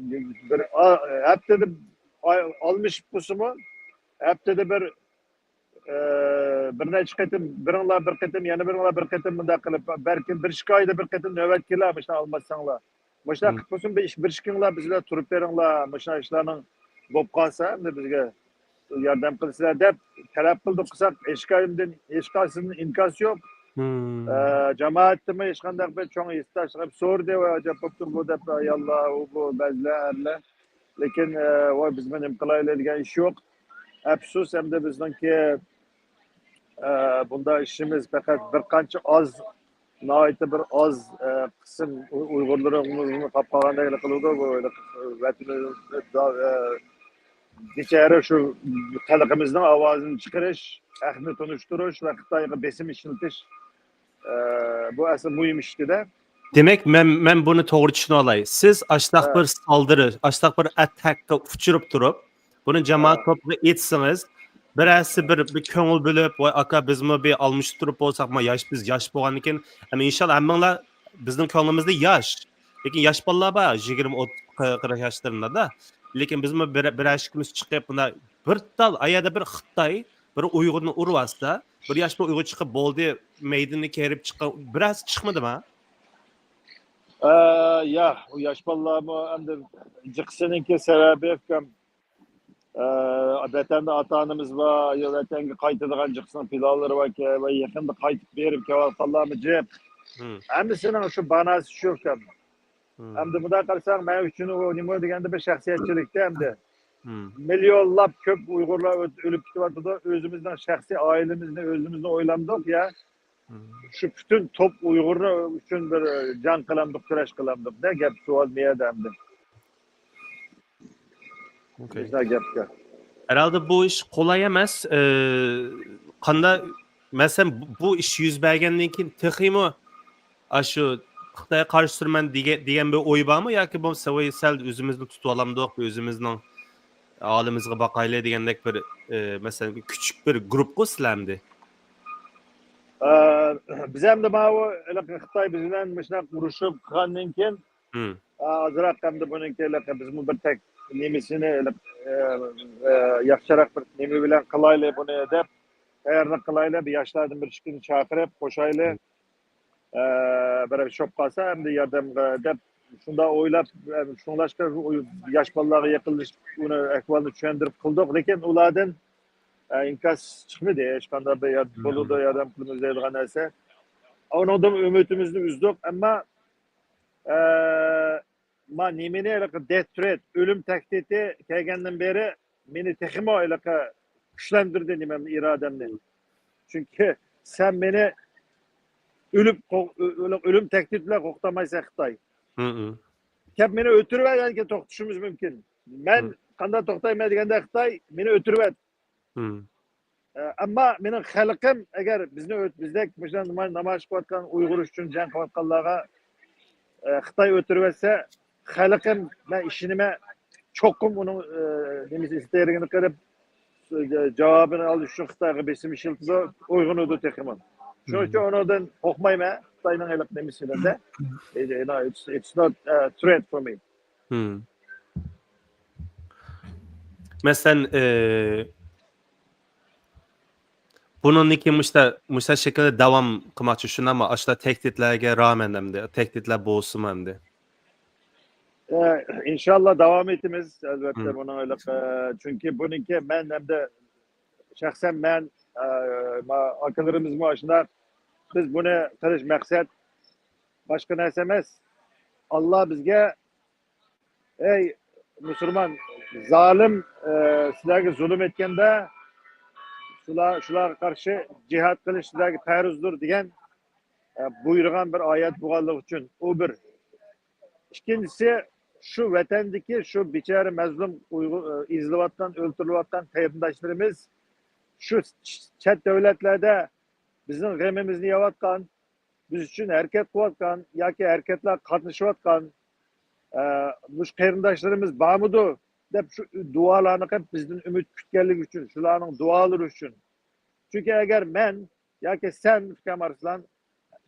بىر، ئا، ھەپتىدە ئاي-، ئالمىشىپ قويسىمۇ، ھەپتىدە بىر، ئە، بىر نەچچە قېتىم، بىرىڭلار بىر قېتىم، يەنە بىرىڭلار بىر قېتىم، مۇنداق قىلىپ، بەلكىم بىر ئىككى ئايدا بىر قېتىم نۆۋەت كېلەر، مۇشۇنداق ئالماشساڭلار. مۇشۇنداق قىلىپ قويسۇن، بىر ئىش، بىر ئىككىڭلار بىز بىلەن تۇرۇپ بېرىڭلار، مۇشۇنداق ئىشلارنىڭ بولۇپ قالسا، ئەمدى بىزگە ياردەم قىلىسىلەر دەپ تەلەپ قىلدۇق، قىلساق، ھېچقايسىدىن، ھېچقايسىدىن ئىنكاس يوق. ئە، جامائەتتىمۇ ھېچقانداق بىر چوڭ ھېسداشلىق سورىدى ۋە ئەجەب بوپتۇ بۇ دەپ، ياللا، ئۇ، بۇ، بەزىلەر، ئەرلەر. لېكىن، ئە، ۋاي، بىزمۇ نېمە قىلايلى دېگەن ئىش يوق. ئەپسۇس، ئەمدى بىزنىڭكى، ئە، بۇنداق ئىشىمىز پەقەت بىر قانچە ئاز، ناھايىتى بىر ئاز، ئە، قىسىم ئۇ-، ئۇيغۇرلىرىمىزنى قاپ قالغاندەك قىلىدۇ. بۇ ۋەتىنىمىزدە، ئە، بىچارە شۇ خەلقىمىزنىڭ ئاۋازىنى چىقىرىش، ھەقنى تونۇشتۇرۇش ۋە خىتايغا بېسىم ئىشلىتىش، ئە، بۇ ئەسلى مۇھىم ئىش-دە. دېمەك، مەن، مەن بۇنى توغرا چۈشىنىۋالاي. سىز ئاشتاق بىر سالدىرىش، ئاشتاق بىر ئەتەككە ئۇچۇرۇپ تۇرۇپ، بۇنى جامائەت توپىغا ئېيتسىڭىز، بىرەرسى بىر، بىر كۆڭۈل بۆلۈپ، ۋاي ئاكا، بىزمۇ بىر ئالمىشىپ تۇرۇپ بولساق، ما ياش، بىز ياش بولغاندىكىن، ئەمما ئىنشاللا ھەممىڭلار بىزنىڭ كۆڭلىمىزدە ياش. لېكىن ياش بالىلار بار، يىگىرمە، ئوتتۇز، قىرىق ياشلىرىندا. لېكىن بىزمۇ بىر، بىر ئىككىمىز چىقىپ، مۇنداق بىر تال، ئايەردە بىر خىتاي، بىر ئۇيغۇرنى ئۇرۇۋاتسا، بىر ياش بىر ئۇيغۇر چىقىپ، بولدى، مەيدىنىنى كېرىپ چىققان، بىرەرسى چىقمىدىما؟ ئە، يا، ئۇ ياش بالىلارمۇ ئەمدى جىقسىنىڭكى سەۋەبى، ئۇكام، ئە، ۋەتەندە ئاتا-ئانىمىز بار، يا ۋەتەنگە قايتىدىغان جىقسىنىڭ پىلانلىرى باركەن ۋە يېقىندا قايتىپ بېرىپ كېلىۋاتقانلارمۇ جىق. ھەممىسىنىڭ شۇ باناسى شۇ، ئۇكام. ئەمدى مۇنداق قارىساڭ، مەن ئۈچۈن ئۇ نېمە دېگەندە بىر شەخسىيەتچىلىكتە ئەمدى. مىليونلاپ كۆپ ئۇيغۇرلار ئۆت-، ئۆلۈپ كېتىۋاتىدۇ. ئۆزىمىزنىڭ شەخسىي ئائىلىمىزنى، ئۆزىمىزنى ئويلامدۇق يا. شۇ پۈتۈن توپ ئۇيغۇرنى ئۈچۈن بىر، ئە، جەڭ قىلامدۇق، كۈرەش قىلامدۇق دە، گەپ سوئال مۇ يەردە ئەمدى. ئوكەي. مۇشۇنداق گەپكە. ھەرھالدا بۇ ئىش قولاي ئەمەس. ئى، قاندا-، مەسىلەن، بۇ، بۇ ئىش يۈز بەرگەندىن كېيىن تېخىمۇ ئاشۇ خىتايغا قارشى تۇرىمەن دېگە-، دېگەن بىر ئوي بارمۇ؟ ياكى بولمىسا، ۋاي، سەل ئۆزىمىزنى تۇتۇۋالامدۇق، ئۆزىمىزنىڭ ھالىمىزغا باقايلى دېگەندەك بىر، ئى، مەسىلەن، بىر كۈچلۈك بىر گۇرۇپپىغۇ سىلەر ئەمدى؟ ئە، بىز ئەمدى ماۋۇ ھېلىقى خىتاي بىز بىلەن مۇشۇنداق ئۇرۇشۇپ قىلغاندىن كېيىن، ئا، ئازراق ئەمدى بۇنىڭكى ھېلىقى بىزمۇ بىر تەك-، نېمىسىنى ھېلىقى، ئە، ئە، ياخشىراق بىر نېمە بىلەن قىلايلى بۇنى دەپ، تەييارلىق قىلايلى، بىر ياشلاردىن بىر ئىككىنى چاقىرىپ قوشايلى، ئە، بىرەر ئىش بولۇپ قالسا ئەمدى ياردەمگە دەپ شۇنداق ئويلاپ، ئە، شۇڭلاشقا ياش بالىلارغا يېقىنلىشىپ ئۇنى ئەھۋالنى چۈشەندۈرۈپ قىلدۇق، لېكىن ئۇلاردىن، ئە، ئىنكاس چىقمىدى، ھېچقانداق بىر يار-، بولىدۇ، ياردەم قىلىمىز دەيدىغان نەرسە. ئۇنىڭدىن ئۈمىدىمىزنى ئۈزدۇق، ئەمما ئە، ما نېمىنى ھېلىقى دېت ترېت، ئۆلۈم تەھدىتى كەلگەندىن بېرى مېنى تېخىمۇ ھېلىقى كۈچلەندۈردى نېمەمنى، ئىرادەمنى. چۈنكى سەن مېنى ئۆلۈپ قو-، ئۆ-، ئۆلۈم تەھدىتى بىلەن قورقۇتالمايسەن خىتاي. كەپ مېنى ئۆلتۈرۈۋەت، ياكى توختىتىشىمىز مۇمكىن. مەن قانداق توختايمەن دېگەندە خىتاي مېنى ئۆلتۈرۈۋەت. ئە، ئەمما مېنىڭ خەلقىم ئەگەر بىزنى ئۆت-، بىزدەك مۇشۇ ناما-، نامايىش قىلىۋاتقان ئۇيغۇر ئۈچۈن جەڭ قىلىۋاتقانلارغا، ئە، خىتاي ئۆتۈرۈۋەتسە، خەلقىم، مەن ئىشىنىمەن، چوقۇم ئۇنىڭ، ئە، نېمىسى، ئىستېرىكىنى قىلىپ، جاۋابىنى ئالىش ئۈچۈن خىتايغا بېسىم ئىشلىتىدۇ، ئويغىنىدۇ تېخىمۇ. شۇنىڭ ئۈچۈن ئۇنىڭدىن قورقمايمەن، خىتاينىڭ ھېلىقى نېمىسىدىن دە. It's, you know, it's, it's not a threat for me. مەسىلەن، ئى، بۇنىڭدىن كېيىن مۇشتا-، مۇشۇ شەكىلدە داۋام قىلماقچى، شۇنداقمۇ؟ ئاشۇنداق تەھدىتلەرگە رامەن ئەمدى، تەھدىتلەر بولسىمۇ ئەمدى؟ ئە، ئىنشاللا داۋام ئېتىمىز، ئەلۋەتتە، بۇنىڭ ھېلىقى، چۈنكى بۇنىڭكى مەن ھەمدە شەخسەن مەن، ئە، ما-، ئاكىلىرىمىزمۇ ئاشۇنداق. بىز بۇنى قىلىش مەقسەت باشقا نەرسە ئەمەس. ئاللا بىزگە، ئەي مۇسۇلمان، زالىم، ئە، سىلەرگە زۇلۇم ئەتكەندە، شۇلار، شۇلارغا قارشى جىھاد قىلىش سىلەرگە پەرزدۇر دېگەن، ئە، بۇيرۇغان بىر ئايەت بولغانلىقى ئۈچۈن، ئۇ بىر. ئىككىنچىسى، شۇ ۋەتەندىكى شۇ بىچارە مەزلۇم ئۇيغۇر، ئېزىلىۋاتقان، ئۆلتۈرۈلۈۋاتقان قېرىنداشلىرىمىز شۇ چەت دۆلەتلەردە بىزنىڭ غېمىمىزنى يەۋاتقان، بىز ئۈچۈن ھەرىكەت قىلىۋاتقان ياكى ھەرىكەتلەرگە قاتنىشىۋاتقان، ئە، مۇشۇ قېرىنداشلىرىمىز بارمىدۇ دەپ شۇ دۇئالارنى قىلىپ بىزدىن ئۈمىد كۈتكەنلىكى ئۈچۈن، شۇلارنىڭ دۇئالىرى ئۈچۈن. چۈنكى ئەگەر مەن ياكى سەن، ئۇكام ئارسلان،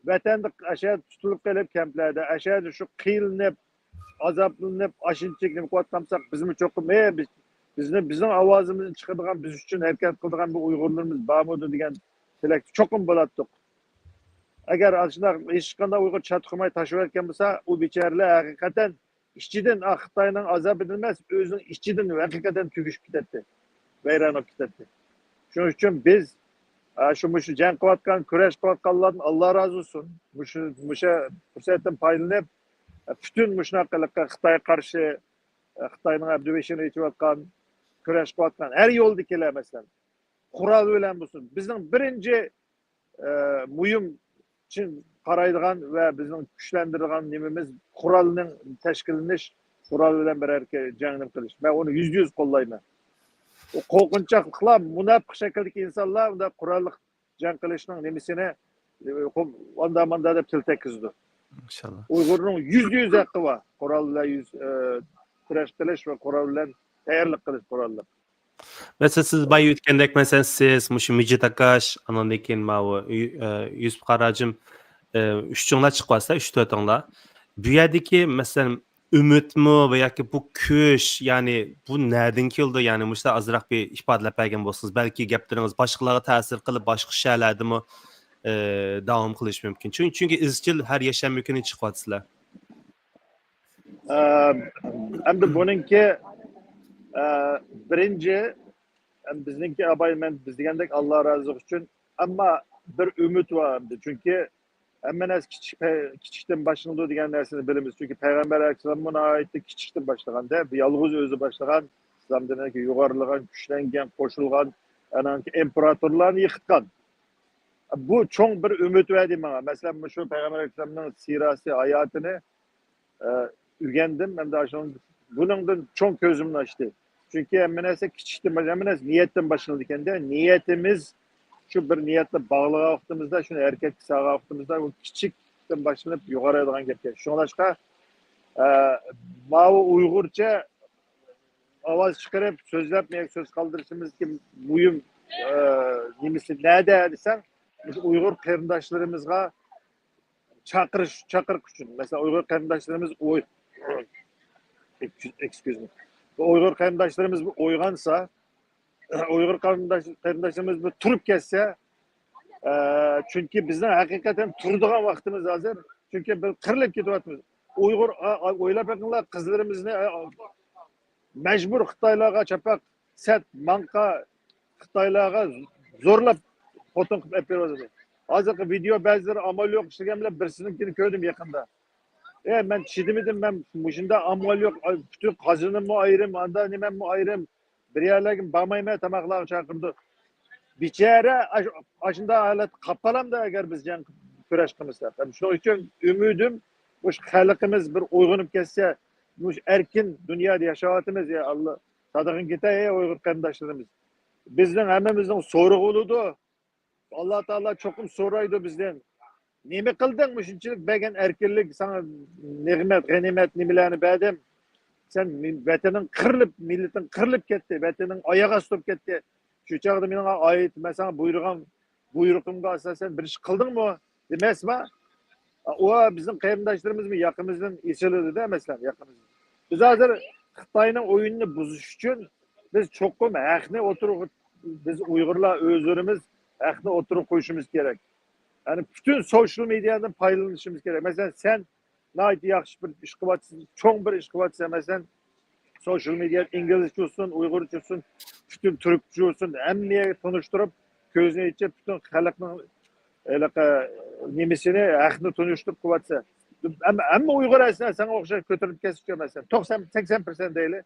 ۋەتەندە ئەشەدە تۇتۇلۇپ قېلىپ كەمپلەردە، ئەشەدە شۇ قىينىلىپ، ئازابلىنىپ، ئاشۇنچىلىك نېمە قىلىۋاتقان بولساق، بىزمۇ چوقۇم، ئە، بىز، بىزنى، بىزنىڭ ئاۋازىمىزنى چىقىرىدىغان، بىز ئۈچۈن ھەرىكەت قىلىدىغان بىر ئۇيغۇرلىرىمىز بارمىدۇ دېگەن تىلەكتە چوقۇم بولاتتۇق. ئەگەر ئاشۇنداق ھېچقانداق ئۇيغۇر چاتىقىماي تاشلىۋەتكەن بولسا، ئۇ بىچارىلەر ھەقىقەتەن ئىچىدىن، ئا، خىتاينىڭ ئازابىدىن ئەمەس، ئۆزىنىڭ ئىچىدىن ھەقىقەتەن تۈگىشىپ كېتەتتى، ۋەيران بولۇپ كېتەتتى. شۇنىڭ ئۈچۈن بىز، ئا، شۇ، مۇشۇ جەڭ قىلىۋاتقان، كۈرەش قىلىۋاتقانلاردىن ئاللا رازى بولسۇن. مۇشۇ، مۇشۇ پۇرسەتتىن پايدىلىنىپ، ئا، پۈتۈن مۇشۇناق قىلىققا خىتايغا قارشى، ئا، خىتاينىڭ ئەبدۇ بېشىنى ئېچىۋاتقان، كۈرەش قىلىۋاتقان ھەر يولدىكىلەر، مەسىلەن، قورال بىلەن بولسۇن. بىزنىڭ بىرىنچى ئە، مۇھىم چىن قارايدىغان ۋە بىزنىڭ كۈچلەندۈرىدىغان نېمىمىز قورالنىڭ تەشكىللىنىش، قورال بىلەن بىر ھەرىكەت، جەڭنى قىلىش. مەن ئۇنى يۈزدە يۈز قوللايمەن. ئۇ قورقۇنچاقلىقلار، مۇناپىق شەكىلدىكى ئىنسانلار ئۇنداق قوراللىق جەڭ قىلىشنىڭ نېمىسىنى، ئە، ئاندا ماندا دەپ تىل تەگكۈزىدۇ. ئىنشاللا. ئۇيغۇرنىڭ يۈزدە يۈز ھەققى بار. قورال بىلەن يۈز، ئە، كۈرەش قىلىش ۋە قورال بىلەن تەييارلىق قىلىش قوراللىق. مەسىلەن، سىز بايا ئۆتكەندەك، مەسىلەن، سىز، مۇشۇ مىجىت ئاكاش، ئاندىن كېيىن ماۋۇ، ئە، يۈسۈپ قاراجىم، ئە، ئۈچۈڭلار چىقىۋاتىسىلەر، ئۈچ تۆتۈڭلار. بۇ يەردىكى، مەسىلەن، ئۈمىدمۇ ۋە ياكى بۇ كۈچ، يەنى بۇ نەدىن كېلىدۇ؟ يەنى مۇشۇلار ئازراق بىر ئىپادىلەپ بەرگەن بولسىڭىز، بەلكى گەپلىرىڭىز باشقىلارغا تەسىر قىلىپ، باشقا شەھەرلەردىمۇ، ئە، داۋام قىلىشى مۇمكىن. چۈنكى، چۈنكى ئىزچىل ھەر يەكشەنبە كۈنى چىقىۋاتىسىلەر. ئە، ئەمدى بۇنىڭكى، ئە، بىرىنچى، ئەم، بىزنىڭكى ئاباي مەن، بىز دېگەندەك ئاللا رازىلىقى ئۈچۈن، ئەمما بىر ئۈمىد بار ئەمدى. چۈنكى ھەممە نەرسە كىچىك، كىچىكتىن باشلىنىدۇ دېگەن نەرسىنى بىلىمىز. چۈنكى پەيغەمبەر ئەلەيھىسسالاممۇ ناھايىتى كىچىكتىن باشلىغاندا، بىر يالغۇز ئۆزى باشلىغان، ئىسلام دىنىدىكى يۇغارىلىغان، كۈچلەنگەن، قوشۇلغان، ئەنە ئىمپېراتورلارنى يىقىتقان. بۇ چوڭ بىر ئۈمىد بەردى ماڭا. مەسىلەن، مۇشۇ پەيغەمبەر ئەلەيھىسسالامنىڭ سىراسى، ھاياتىنى، ئە، ئۆگەندىم. ھەمدە شۇنىڭ، بۇنىڭدىن چوڭ كۆزۈمنى ئاچتى. چۈنكى ھەممە نەرسە كىچىكتىن باش-، ھەممە نەرسە نىيەتتىن باشلىنىدىكەن-دە. نىيىتىمىز شۇ بىر نىيەتنى باغلىغان ۋاقتىمىزدا، شۇنى ھەرىكەتكە سالغان ۋاقتىمىزدا، ئۇ كىچىكتىن باشلىنىپ يۇغارايدىغان گەپكەن. شۇڭلاشقا، ئە، ماۋۇ ئۇيغۇرچە ئاۋاز چىقىرىپ سۆزلەپ، مېنىڭ سۆز قالدۇرۇشىمىزدىكى مۇھىم، ئە، نېمىسى نەدە دېسەڭ، مۇشۇ ئۇيغۇر قېرىنداشلىرىمىزغا چاقىرىش، چاقىرىق ئۈچۈن. مەسىلەن، ئۇيغۇر قېرىنداشلىرىمىز ئوي-، excuse me. ئۇيغۇر قېرىنداشلىرىمىز بىر ئويغانسا، ئۇيغۇر قېرىنداش-، قېرىنداشلىرىمىز بىر تۇرۇپ كەتسە، ئە، چۈنكى بىزنىڭ ھەقىقەتەن تۇرىدىغان ۋاقتىمىز ھازىر. چۈنكى بىز قىرىلىپ كېتىۋاتىمىز. ئۇيغۇر، ئا-، ئا-، ئويلاپ بېقىڭلار، قىزلىرىمىزنى، ئا-، مەجبۇر خىتايلارغا چاپاق سەت ماڭقا خىتايلارغا زورلاپ خوتۇن قىلىپ ئەپ بېرىۋاتىدۇ. ھازىرقى ۋىدېو بەزىلىرى ئامال يوق ئىشلىگەن بىلەن بىرسىنىڭكىنى كۆردۈم يېقىندا. ئە، مەن چىدىمىدىم، مەن مۇشۇنداق ئامال يوق، پۈتۈن قازىنىممۇ ئايرىم، ئاندا نېمەممۇ ئايرىم، بىر يەرلەرگە بارمايمەن، تاماقلارغا چاقىرىدۇ. بىچارە ئاش-، ئاشۇنداق ھالەتتە قاپ قالامدا ئەگەر بىز جەڭ كۈرەش قىلمىساق. ھەم شۇنىڭ ئۈچۈن ئۈمىدىم، مۇشۇ خەلقىمىز بىر ئويغىنىپ كەتسە، مۇشۇ ئەركىن دۇنيادا ياشاۋاتىمىز، يا ئاللا، سادىقىڭ كېتەي، ئەي ئۇيغۇر قېرىنداشلىرىمىز. بىزنىڭ ھەممىمىزنىڭ سورىقى بولىدۇ. ئاللا تائالا چوقۇم سورايدۇ بىزدىن. نېمە قىلدىڭ مۇشۇنچىلىك بەرگەن ئەركىنلىك، ساڭا نېمەت، غەنىيمەت نېمىلەرنى بەردىم. سەن مىل-، ۋەتىنىڭ قىرىلىپ، مىللىتىڭ قىرىلىپ كەتتى، ۋەتىنىڭ ئاياغ ئاستى بولۇپ كەتتى. شۇ چاغدا مېنىڭ ئايىت، مەن ساڭا بۇيرۇغان بۇيرۇقۇمغا ئاساسەن بىر ئىش قىلدىڭمۇ؟ دېمەسما؟ ئۇ بىزنىڭ قېرىنداشلىرىمىزمۇ ياقىمىزدىن ئېسىلىدۇ-دە، مەسىلەن، ياقىمىزدىن. بىز ھازىر خىتاينىڭ ئويۇنىنى بۇزۇش ئۈچۈن بىز چوقۇم ھەقنى ئوتتۇرىغا، بىز ئۇيغۇرلار ئۆزلىرىمىز ھەقنى ئوتتۇرىغا قويۇشىمىز كېرەك. يەنى پۈتۈن سوشيال مېدىيادىن پايدىلىنىشىمىز كېرەك. مەسىلەن، سەن ناھايىتى ياخشى بىر ئىش قىلىۋاتىسىز، چوڭ بىر ئىش قىلىۋاتىسىز. مەسىلەن، سوشيال مېدىيا ئىنگلىزچە بولسۇن، ئۇيغۇرچە بولسۇن، پۈتۈن تۈركچە بولسۇن، ھەممىگە تونۇشتۇرۇپ، كۆزىنى ئېچىپ، پۈتۈن خەلقنىڭ ھېلىقى نېمىسىنى، ھەقنى تونۇشتۇرۇپ قىلىۋاتىسەن. ھەممە، ھەممە ئۇيغۇر ئەسلىدە ساڭا ئوخشاش كۆتۈرۈلۈپ كەتسىچۇ، مەسىلەن، توقسان، سەكسەن پىرسەنت دەيلى،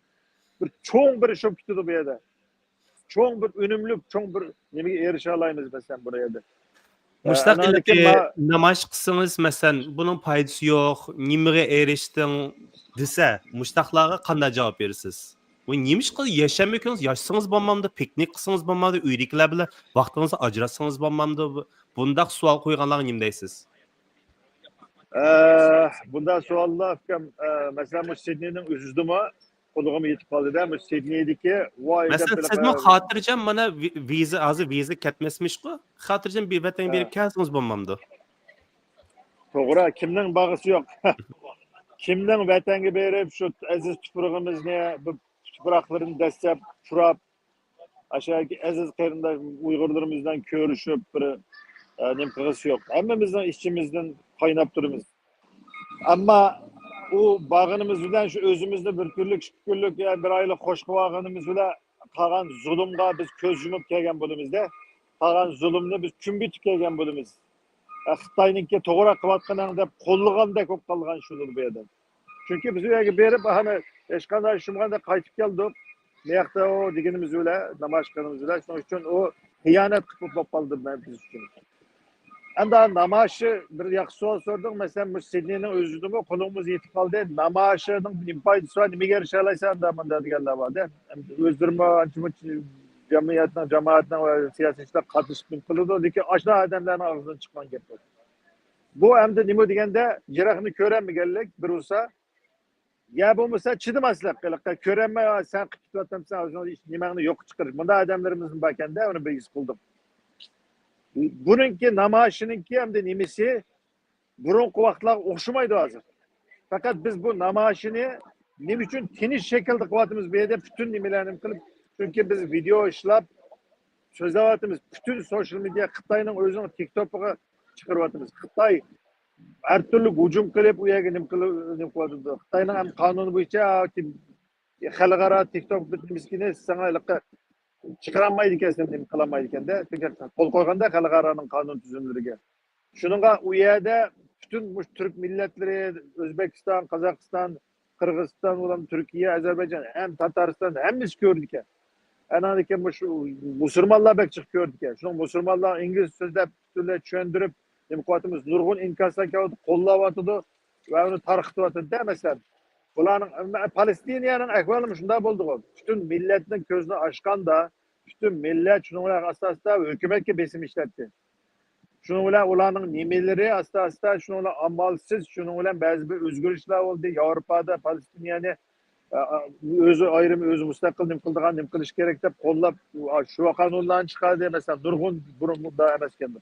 بىر چوڭ بىر ئىش بولۇپ كېتىدۇ بۇ يەردە. چوڭ بىر ئۈنۈملۈك، چوڭ بىر نېمىگە ئېرىشەلەيمىز، مەسىلەن، بۇ يەردە. مۇشۇنداق ئاندىن كېيىن كېيىن ما- نامايىش قىلسىڭىز، مەسىلەن، بۇنىڭ پايدىسى يوق، نېمىگە ئېرىشتىڭ دېسە، مۇشۇنداقلارغا قانداق جاۋاب بېرىسىز؟ بۇ نېمىشقا يەكشەنبە كۈنى ياشىسىڭىز بولمامدۇ، پىكنىك قىلسىڭىز بولمامدۇ، ئۆيدىكىلەر بىلەن ۋاقتىڭىزنى ئاجراتسىڭىز بولمامدۇ؟ بۇنداق سوئال قويغانلارغا نېمە دەيسىز؟ ئە، بۇنداق سوئاللار، ئۇكام، ئە، مەسىلەن، مۇشۇ سىدنېينىڭ ئۆزىدىمۇ قۇلىقىمغا يېتىپ قالدى-دە، مۇشۇ سىدنېيدىكى، ۋاي دەپ مەسىلەن، سىزمۇ خاتىرجەم، مانا، ۋى-، ۋىزا، ھازىر ۋىزا كەتمەسمىشقۇ؟ خاتىرجەم بىر ۋەتەنگە بېرىپ كەلسىڭىز بولمامدۇ؟ توغرا، كىمنىڭ بارغۇسى يوق؟ كىمنىڭ ۋەتەنگە بېرىپ، شۇ ئەزىز تۇپرىقىمىزنى، بۇ تۇپراقلىرىنى دەسسەپ، پۇراپ، ئاشۇ ئەزىز قېرىنداش ئۇيغۇرلىرىمىز بىلەن كۆرۈشۈپ، بىر، ئە، نېمە قىلغۇسى يوق. ھەممىمىزنىڭ ئىچىمىزدىن قايناپ تۇرىمىز. ئەمما ئۇ بارغىنىمىز بىلەن شۇ ئۆزىمىزنى بىر كۈنلۈك، ئىككى كۈنلۈك يا بىر ئايلىق خوش قىلىۋالغىنىمىز بىلەن قالغان زۇلۇمغا بىز كۆز يۇمۇپ كەلگەن بولىمىز-دە، قالغان زۇلۇمنى بىز كۈنبىتىپ كەلگەن بولىمىز. ئە، خىتاينىڭكى توغرا قىلىۋاتقىنىڭ دەپ قوللىغاندەك بولۇپ قالغان شۇ بۇ يەردە. چۈنكى بىز ئۇ يەرگە بېرىپ، ئانا، ھېچقانداق ئىش بولمىغاندەك قايتىپ كەلدۇق. مۇ ياقتا ئۇ دېگىنىمىز بىلەن، نامايىش قىلغىنىمىز بىلەن، شۇنىڭ ئۈچۈن ئۇ خىيانەت قىلىپ بولۇپ قالدى بىز ئۈچۈن. ئەمدى نامايىشى بىر ياخشى سوئال سورىدىڭ. مەسىلەن، مۇشۇ سىدنېينىڭ ئۆزىدىمۇ قولۇڭىمىز يېتىپ قالدى. نامايىشنىڭ نېمە پايدىسى بار، نېمىگە ئېرىشەلەيسەن، ئاندا مۇندا دېگەنلەر بار-دە. ئەمدى ئۆزلىرىمۇ ئانچە-مۇنچە جەمئىيەتنىڭ، جامائەتنىڭ ۋە سىياسىيچىلار قاتنىشىپ نېمە قىلىدۇ، لېكىن ئاشۇنداق ئادەملەرنىڭ ئاغزىدىن چىققان گەپ بۇ. بۇ ئەمدى نېمە دېگەندە، يىراقنى كۆرەلمىگەنلىك بىر بولسا، يا بولمىسا چىدىماسلىق، ھېلىقى كۆرەلمەي، سەن قىلىپ كېتىۋاتامسەن، ئۆزۈڭ ئىش، نېمەڭنى يوققا چىقىرىش. مۇنداق ئادەملىرىمىزمۇ باركەن-دە، ئۇنى بىز ھېس قىلدۇق. بۇنىڭكى نامايىشىنىڭكى ئەمدى نېمىسى بۇرۇنقى ۋاقىتلارغا ئوخشىمايدۇ ھازىر. پەقەت بىز بۇ نامايىشنى نېمە ئۈچۈن تىنچ شەكىلدە قىلىۋاتىمىز، بۇ يەردە پۈتۈن نېمىلەرنى قىلىپ، چۈنكى بىز ۋىدېئو ئىشلاپ سۆزلەۋاتىمىز. پۈتۈن سوشيال مېدىيا خىتاينىڭ ئۆزىنىڭ تىك توكىغا چىقىرىۋاتىمىز. خىتاي ھەر تۈرلۈك ھۇجۇم قىلىپ، ئۇ يەرگە نېمە قىلىپ، نېمە قىلىۋاتىدۇ. خىتاينىڭ ھەم قانۇنى بويىچە خەلقئارا تىك توك نېمىسىكىنى ساڭا ھېلىقى چىقىرالمايدىكەنسەن، نېمە قىلالمايدىكەن-دە. چۈنكى قول قويغاندا خەلقئارانىڭ قانۇن تۈزۈملىرىگە. شۇنىڭغا ئۇ يەردە پۈتۈن مۇشۇ تۈرك مىللەتلىرى، ئۆزبېكىستان، قازاقىستان، قىرغىزىستان، ئۇلار تۈركىيە، ئەزەربەيجان، ھەم تاتارىستان، ھەممىسى كۆرىدىكەن. ئاناندىن كېيىن مۇشۇ مۇسۇلمانلار بەك جىق كۆرىدىكەن. شۇنىڭ مۇسۇلمانلار ئىنگلىز سۆزلەپ پۈتۈنلەي چۈشەندۈرۈپ، نېمە قىلىۋاتىمىز، نۇرغۇن ئىنكاسلار كېلىۋاتىدۇ، قوللاۋاتىدۇ ۋە ئۇنى تارقىتىۋاتىدۇ-دە، مەسىلەن. بۇلارنىڭ، پالېستىنىيەنىڭ ئەھۋالىمۇ شۇنداق بولدىغۇ. پۈتۈن مىللەتنىڭ كۆزىنى ئاچقاندا، پۈتۈن مىللەت شۇنىڭ بىلەن ئاستا-ئاستا ھۆكۈمەتكە بېسىم ئىشلەتتى. شۇنىڭ بىلەن ئۇلارنىڭ نېمىلىرى ئاستا-ئاستا، شۇنىڭ بىلەن ئامالسىز، شۇنىڭ بىلەن بەزى بىر ئۆزگىرىشلەر بولدى. ياۋروپادا پالېستىنىيەنى، ئە، ئە، ئۆزى ئايرىم، ئۆزى مۇستەقىل نېمە قىلىدىغان، نېمە قىلىش كېرەك دەپ قوللاپ، شۇ قانۇنلارنى چىقاردى. مەسىلەن، نۇرغۇن بۇرۇن بۇنداق ئەمەسكەن.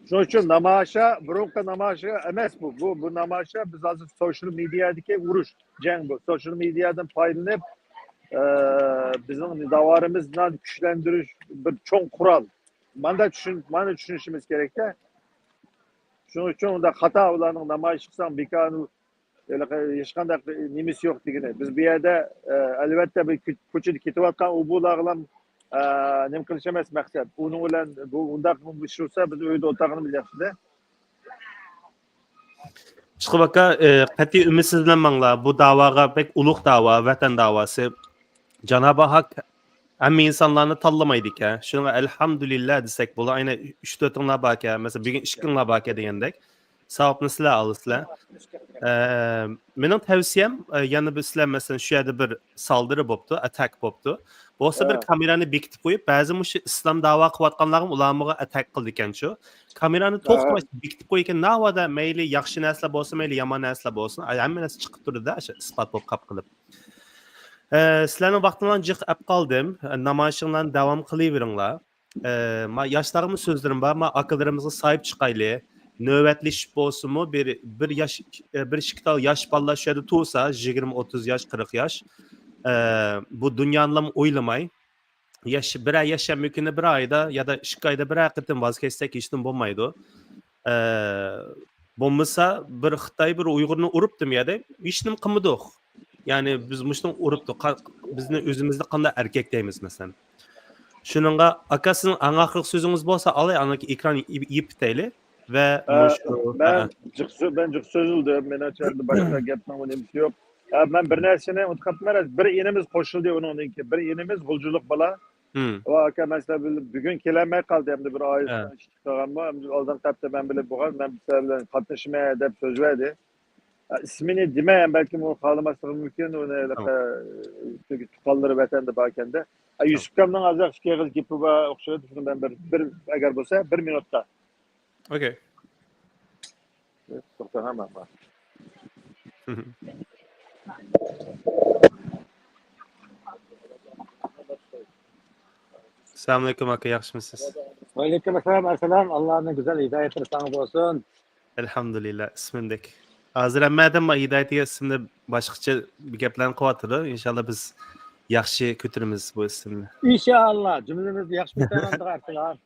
شۇنىڭ ئۈچۈن نامايىشا، بۇرۇنقى نامايىشا ئەمەس بۇ. بۇ، بۇ نامايىشا بىز ھازىر سوشيال مېدىيادىكى ئۇرۇش، جەڭ بۇ. سوشيال مېدىيادىن پايدىلىنىپ، ئە، بىزنىڭ داۋالىرىمىزنى كۈچلەندۈرۈش بىر چوڭ قورال. مانا چۈشۈن-، مانا چۈشىنىشىمىز كېرەك-تە. شۇنىڭ ئۈچۈن ئۇنداق خاتا ئۇلارنىڭ نامايىش قىلساڭ بىكار، ھېلىقى ھېچقانداق نېمىسى يوق دېگىنى. بىز بۇ يەردە، ئە، ئەلۋەتتە بىر كۆ-، كوچىدا كېتىۋاتقان ئۇ بۇلارغىلا، ئە، نېمە قىلىش ئەمەس مەقسەت. ئۇنىڭ بىلەن بۇ ئۇنداق بىر ئىش بولسا، بىز ئۆيدە ئولتۇرغىنىمىز ياخشىدە. ئىشقىلىپ ئاكا، ئە، قەتئىي ئۈمىدسىزلەنمەڭلار. بۇ داۋاغا بەك ئۇلۇغ داۋا، ۋەتەن داۋاسى. جانابى ھەق ھەممە ئىنسانلارنى تاللىمايدىكەن. شۇنىڭغا ئەلھەمدۇلىللا دېسەك بولىدۇ. ئەينى ئۈچ تۆتۈڭلار باركەن، مەسىلەن، بۈگۈن ئىككىڭلار باركەن دېگەندەك. ساۋابنى سىلەر ئالىسىلەر. ئە، مېنىڭ تەۋسىيەم، ئە، يەنە بىر سىلەر، مەسىلەن، شۇ يەردە بىر سالدىرى بوپتۇ، ئەتاك بوپتۇ. بولسا بىر ھە. كامېرانى بېكىتىپ قويۇپ، بەزى مۇشۇ ئىسلام داۋا قىلىۋاتقانلارغا ئۇلارمۇ ئەتاك قىلىدىكەنچۇ. كامېرانى ھە. توختىماي بېكىتىپ قويغىن، ناۋادا مەيلى ياخشى نەرسىلەر بولسۇن، مەيلى يامان نەرسىلەر بولسۇن، ھەممە نەرسە چىقىپ تۇرىدۇ، ئىسپات بولۇپ قاپ قىلىپ. ئە، سىلەرنىڭ ۋاقتىڭلارنى جىق ئەپ قالدىم. ئە، نامايىشىڭلارنى داۋام قىلىۋېرىڭلار. ئە، ما-، ياشلارغىمۇ سۆزلىرىم بار. ما، ئاكىلىرىمىزغا ساھىب چىقايلى. نۆۋەتلىشىپ بولسىمۇ، بىر، بىر ياش، ئە، بىر ئىككى تال ياش بالىلار شۇ يەردە تۇرسا، يىگىرمە، ئوتتۇز ياش، قىرىق ياش. ئە، بۇ دۇنيانىلا ئويلىماي، ياش-، بىرەر يەكشەنبە كۈنى بىر ئايدا يا دا ئىككى ئايدا بىرەر قېتىم ۋاز كەچسەك ھېچنېمە بولمايدۇ. ئە، بولمىسا بىر خىتاي بىر ئۇيغۇرنى ئۇرۇپتۇ يەدە، ھېچنېمە قىلمىدۇق. يەنى بىز مۇشتىڭ ئۇرۇپتۇ. قا-، بىزنى ئۆزىمىزنى قانداق ئەركەك دەيمىز مەسىلەن. شۇنىڭغا ئاكا سىزنىڭ ئەڭ ئاخىرقى سۆزىڭىز بولسا ئالاي، ئاندىن كېيىن ئېكران يېپ-، يېپىپ كېتەيلى. ۋە ھە، مۇشۇ، مەن ھە. جىق سۆ-، مەن جىق سۆزلىدىم. مېنىڭچە ئەمدى باشقا گەپنىڭ ئۈنۈمى يوق. ھە، مەن بىر نەرسىنى ئۇنتۇپ قاپتىمەن. بىر ئىنىمىز قوشۇلدى ئۇنىڭدىن كېيىن. بىر ئىنىمىز غۇلجىلىق بالا. ھىم. ۋە ئاكا، مەن سىلەر بىلەن بۈگۈن كېلەلمەي قالدى. ئەمدى بىر ھە. ئائىلىسىنىڭ ئىشى چىقىپ قالغانمۇ؟ ئەمدى ئالدىنقى ھەپتە مەن بىلەن بولغان، مەن سىلەر بىلەن قاتنىشىمەن دەپ سۆز بەردى. ئىسمىنى دېمەي، بەلكىم ئۇ خالىماسلىقى مۇمكىن، ئۇنى ھېلىقى، چۈنكى تۇغقانلىرى ۋەتەندە باركەندە. ئە، يۈسۈپكامنىڭ ئازراق ئىككى ئېغىز گېپى بار ئوخشايدۇ. شۇنى مەن بىر، بىر، ئەگەر بولسا، بىر مىنۇتتا. ئوكەي. توختاڭ، ھە، ماما. ئەسسالامۇئەلەيكۇم ئاكا، ياخشىمۇسىز؟ ۋەئەلەيكۇم ئەسسالام، ئەرسالان. ئاللانىڭ گۈزەل ھىدايەتلىرى ساڭا بولسۇن. ئەلھەمدۇلىللا، ئىسمىمدەك. ھازىر ھەممە ئادەم ھىدايەتكە ئىسمىنى باشقىچە بىر گەپلەرنى قىلىۋاتىدۇ. ئىنشاللا بىز ياخشى كۆتۈرىمىز بۇ ئىسىمنى. ئىنشاللا، جۈملىمىزنى ياخشى كۆتۈرەلەيدىغان ئەرسالان.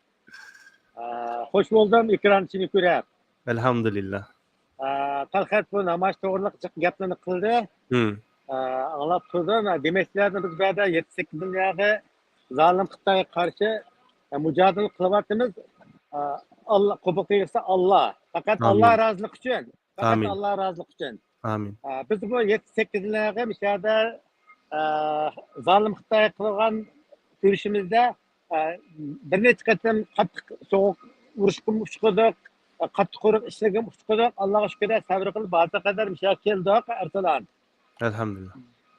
ئا، خوش بولدۇم ئېكران ئىچىنى كۆرۈپ. ئەلھەمدۇلىللا. ئا، تەلخەت بۇ نامايىش توغرىلىق جىق گەپلەرنى قىلدى. ھىم. ئا، ئاڭلاپ تۇردۇم. دېمەكچىلەردىن بىز بۇ يەردە يەتتە سەككىز دۇنياغا زالىم خىتايغا قارشى، ئا، مۇجادىلە قىلىۋاتىمىز. ئا، ئاللا، قوبۇل قىلسا ئاللا. پەقەت ئاللا ئامىن. رازىلىقى ئۈچۈن. پەقەت ئامىن. ئاللا رازىلىقى ئۈچۈن. ئامىن. ئا، بىز بۇ يەتتە سەككىز يىللارغا مۇشۇ يەردە، ئا، زالىم خىتايغا قىلغان كۈرىشىمىزدە، ئا، بىر نەچچە قېتىم قاتتىق سوغۇق ئۇرۇشقىمۇ ئۇچرىدۇق، قاتتىق قورۇق ئىشلىرىگىمۇ ئۇچرىدۇق. ئاللاغا شۈكۈر، سەۋر قىلىپ ھازىرغا قەدەر مۇشۇ يەرگە كەلدۇق، ئەرسالان. ئەلھەمدۇلىللا.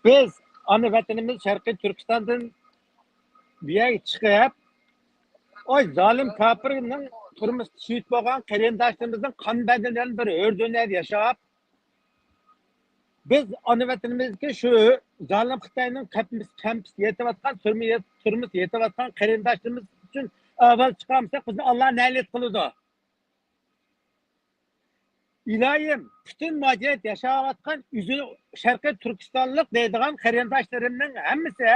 بىز ئانا ۋەتىنىمىز شەرقىي تۈركىستاندىن بۇ يەرگە چىقىپ، ئاي زالىم كاپىرنىڭ تۇرمۇشىدا شېھىت بولغان قېرىنداشلىرىمىزنىڭ قان بەدىلىدىن بىر ھۆر دۇنيادا ياشاپ، بىز ئانا ۋەتىنىمىزدىكى شۇ زالىم خىتاينىڭ قەپمىس-، قەمپىسى يېتىۋاتقان، تۈرمە يېت-، تۈرمىسى يېتىۋاتقان قېرىنداشلىرىمىز ئۈچۈن ئاۋاز چىقارمىساق، بىزنى ئاللا نەلەت قىلىدۇ. ئىلاھىم، پۈتۈن مۇھاجىرەت ياشاۋاتقان ئۆزىنى شەرقىي تۈركىستانلىق دەيدىغان قېرىنداشلىرىمنىڭ ھەممىسى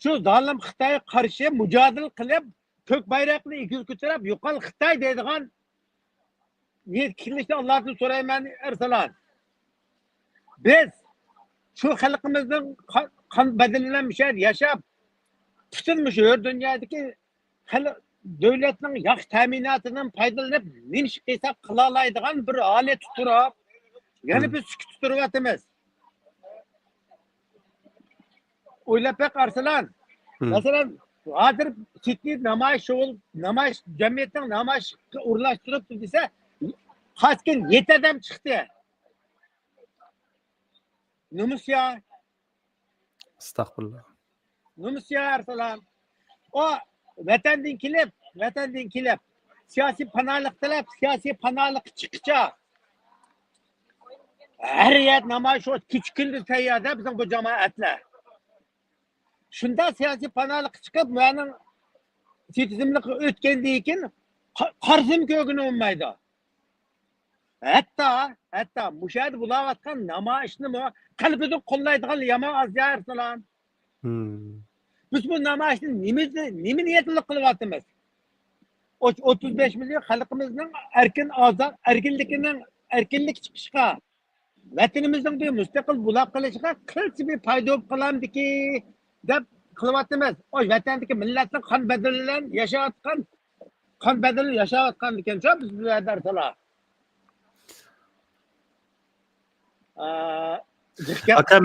شۇ زالىم خىتايغا قارشى مۇجادىلە قىلىپ، كۆك بايراقنى ئېگىز كۆتۈرۈپ، «يوقال خىتاي» دەيدىغان نىيەتكە كېلىشنى ئاللادىن سورايمەن، ئەرسالان. بىز شۇ خەلقىمىزنىڭ قا-، قان بەدىلى بىلەن مۇشۇ يەردە ياشاپ، پۈتۈن مۇشۇ ھۆر دۇنيادىكى خەلق، دۆلەتنىڭ ياخشى تەمىناتىدىن پايدىلىنىپ، نېمە ئىش قىلساق قىلالايدىغان بىر ھالەتتە تۇرۇپ، يەنە بىز سۈكۈتتە تۇرۇۋاتىمىز. ئويلاپ بېقىڭ، ئەرسالان. مەسىلەن، ھازىر سىدنېي نامايىش شۇغۇل، نامايىش، جەمئىيەتنىڭ نامايىشقا ئورۇنلاشتۇرۇپتۇ دېسە، قاسكىن يەتتە ئادەم چىقتى. نومۇس يا. ئەستەغپۇرۇللا. نومۇس يا، ئەرسالان. ئۇ ۋەتەندىن كېلىپ، ۋەتەندىن كېلىپ، سىياسىي پاناھلىق تىلەپ، سىياسىي پاناھلىققا چىققىچە ھەر يەردە نامايىش، كېچە كۈندۈز تەيياردا بىزنىڭ بۇ جامائەتلەر. شۇنداق سىياسىي پاناھلىققا چىقىپ، مۇنىڭ سېتىزملىققا ئۆتكەندىن كېيىن قا-، قارىسىمۇ كۆرگىلى بولمايدۇ. ھەتتا، ھەتتا مۇشۇ يەردە بولاۋاتقان نامايىشنىمۇ قەلبىدىن قوللايدىغان يامان ئاز يا، ئەرسالان. بىز بۇ نامايىشنى نېمە، نېمە نىيەت بىلەن قىلىۋاتىمىز؟ ئوتتۇز بەش مىليون خەلقىمىزنىڭ ئەركىن ئازاد، ئەركىنلىكىنىڭ، ئەركىنلىك چىقىشىغا، ۋەتىنىمىزنىڭ بىر مۇستەقىل بۇلاق قىلىشىغا قىلچە بىر پايدا بولۇپ قالامدىكى دەپ قىلىۋاتىمىز. ئۇ ۋەتەندىكى مىللەتنىڭ قان بەدىلى بىلەن ياشاۋاتقان، قان بەدىلى ياشاۋاتقاندىكەنچۇ بىز بۇ يەردە، ئەرسالان. ئاكا،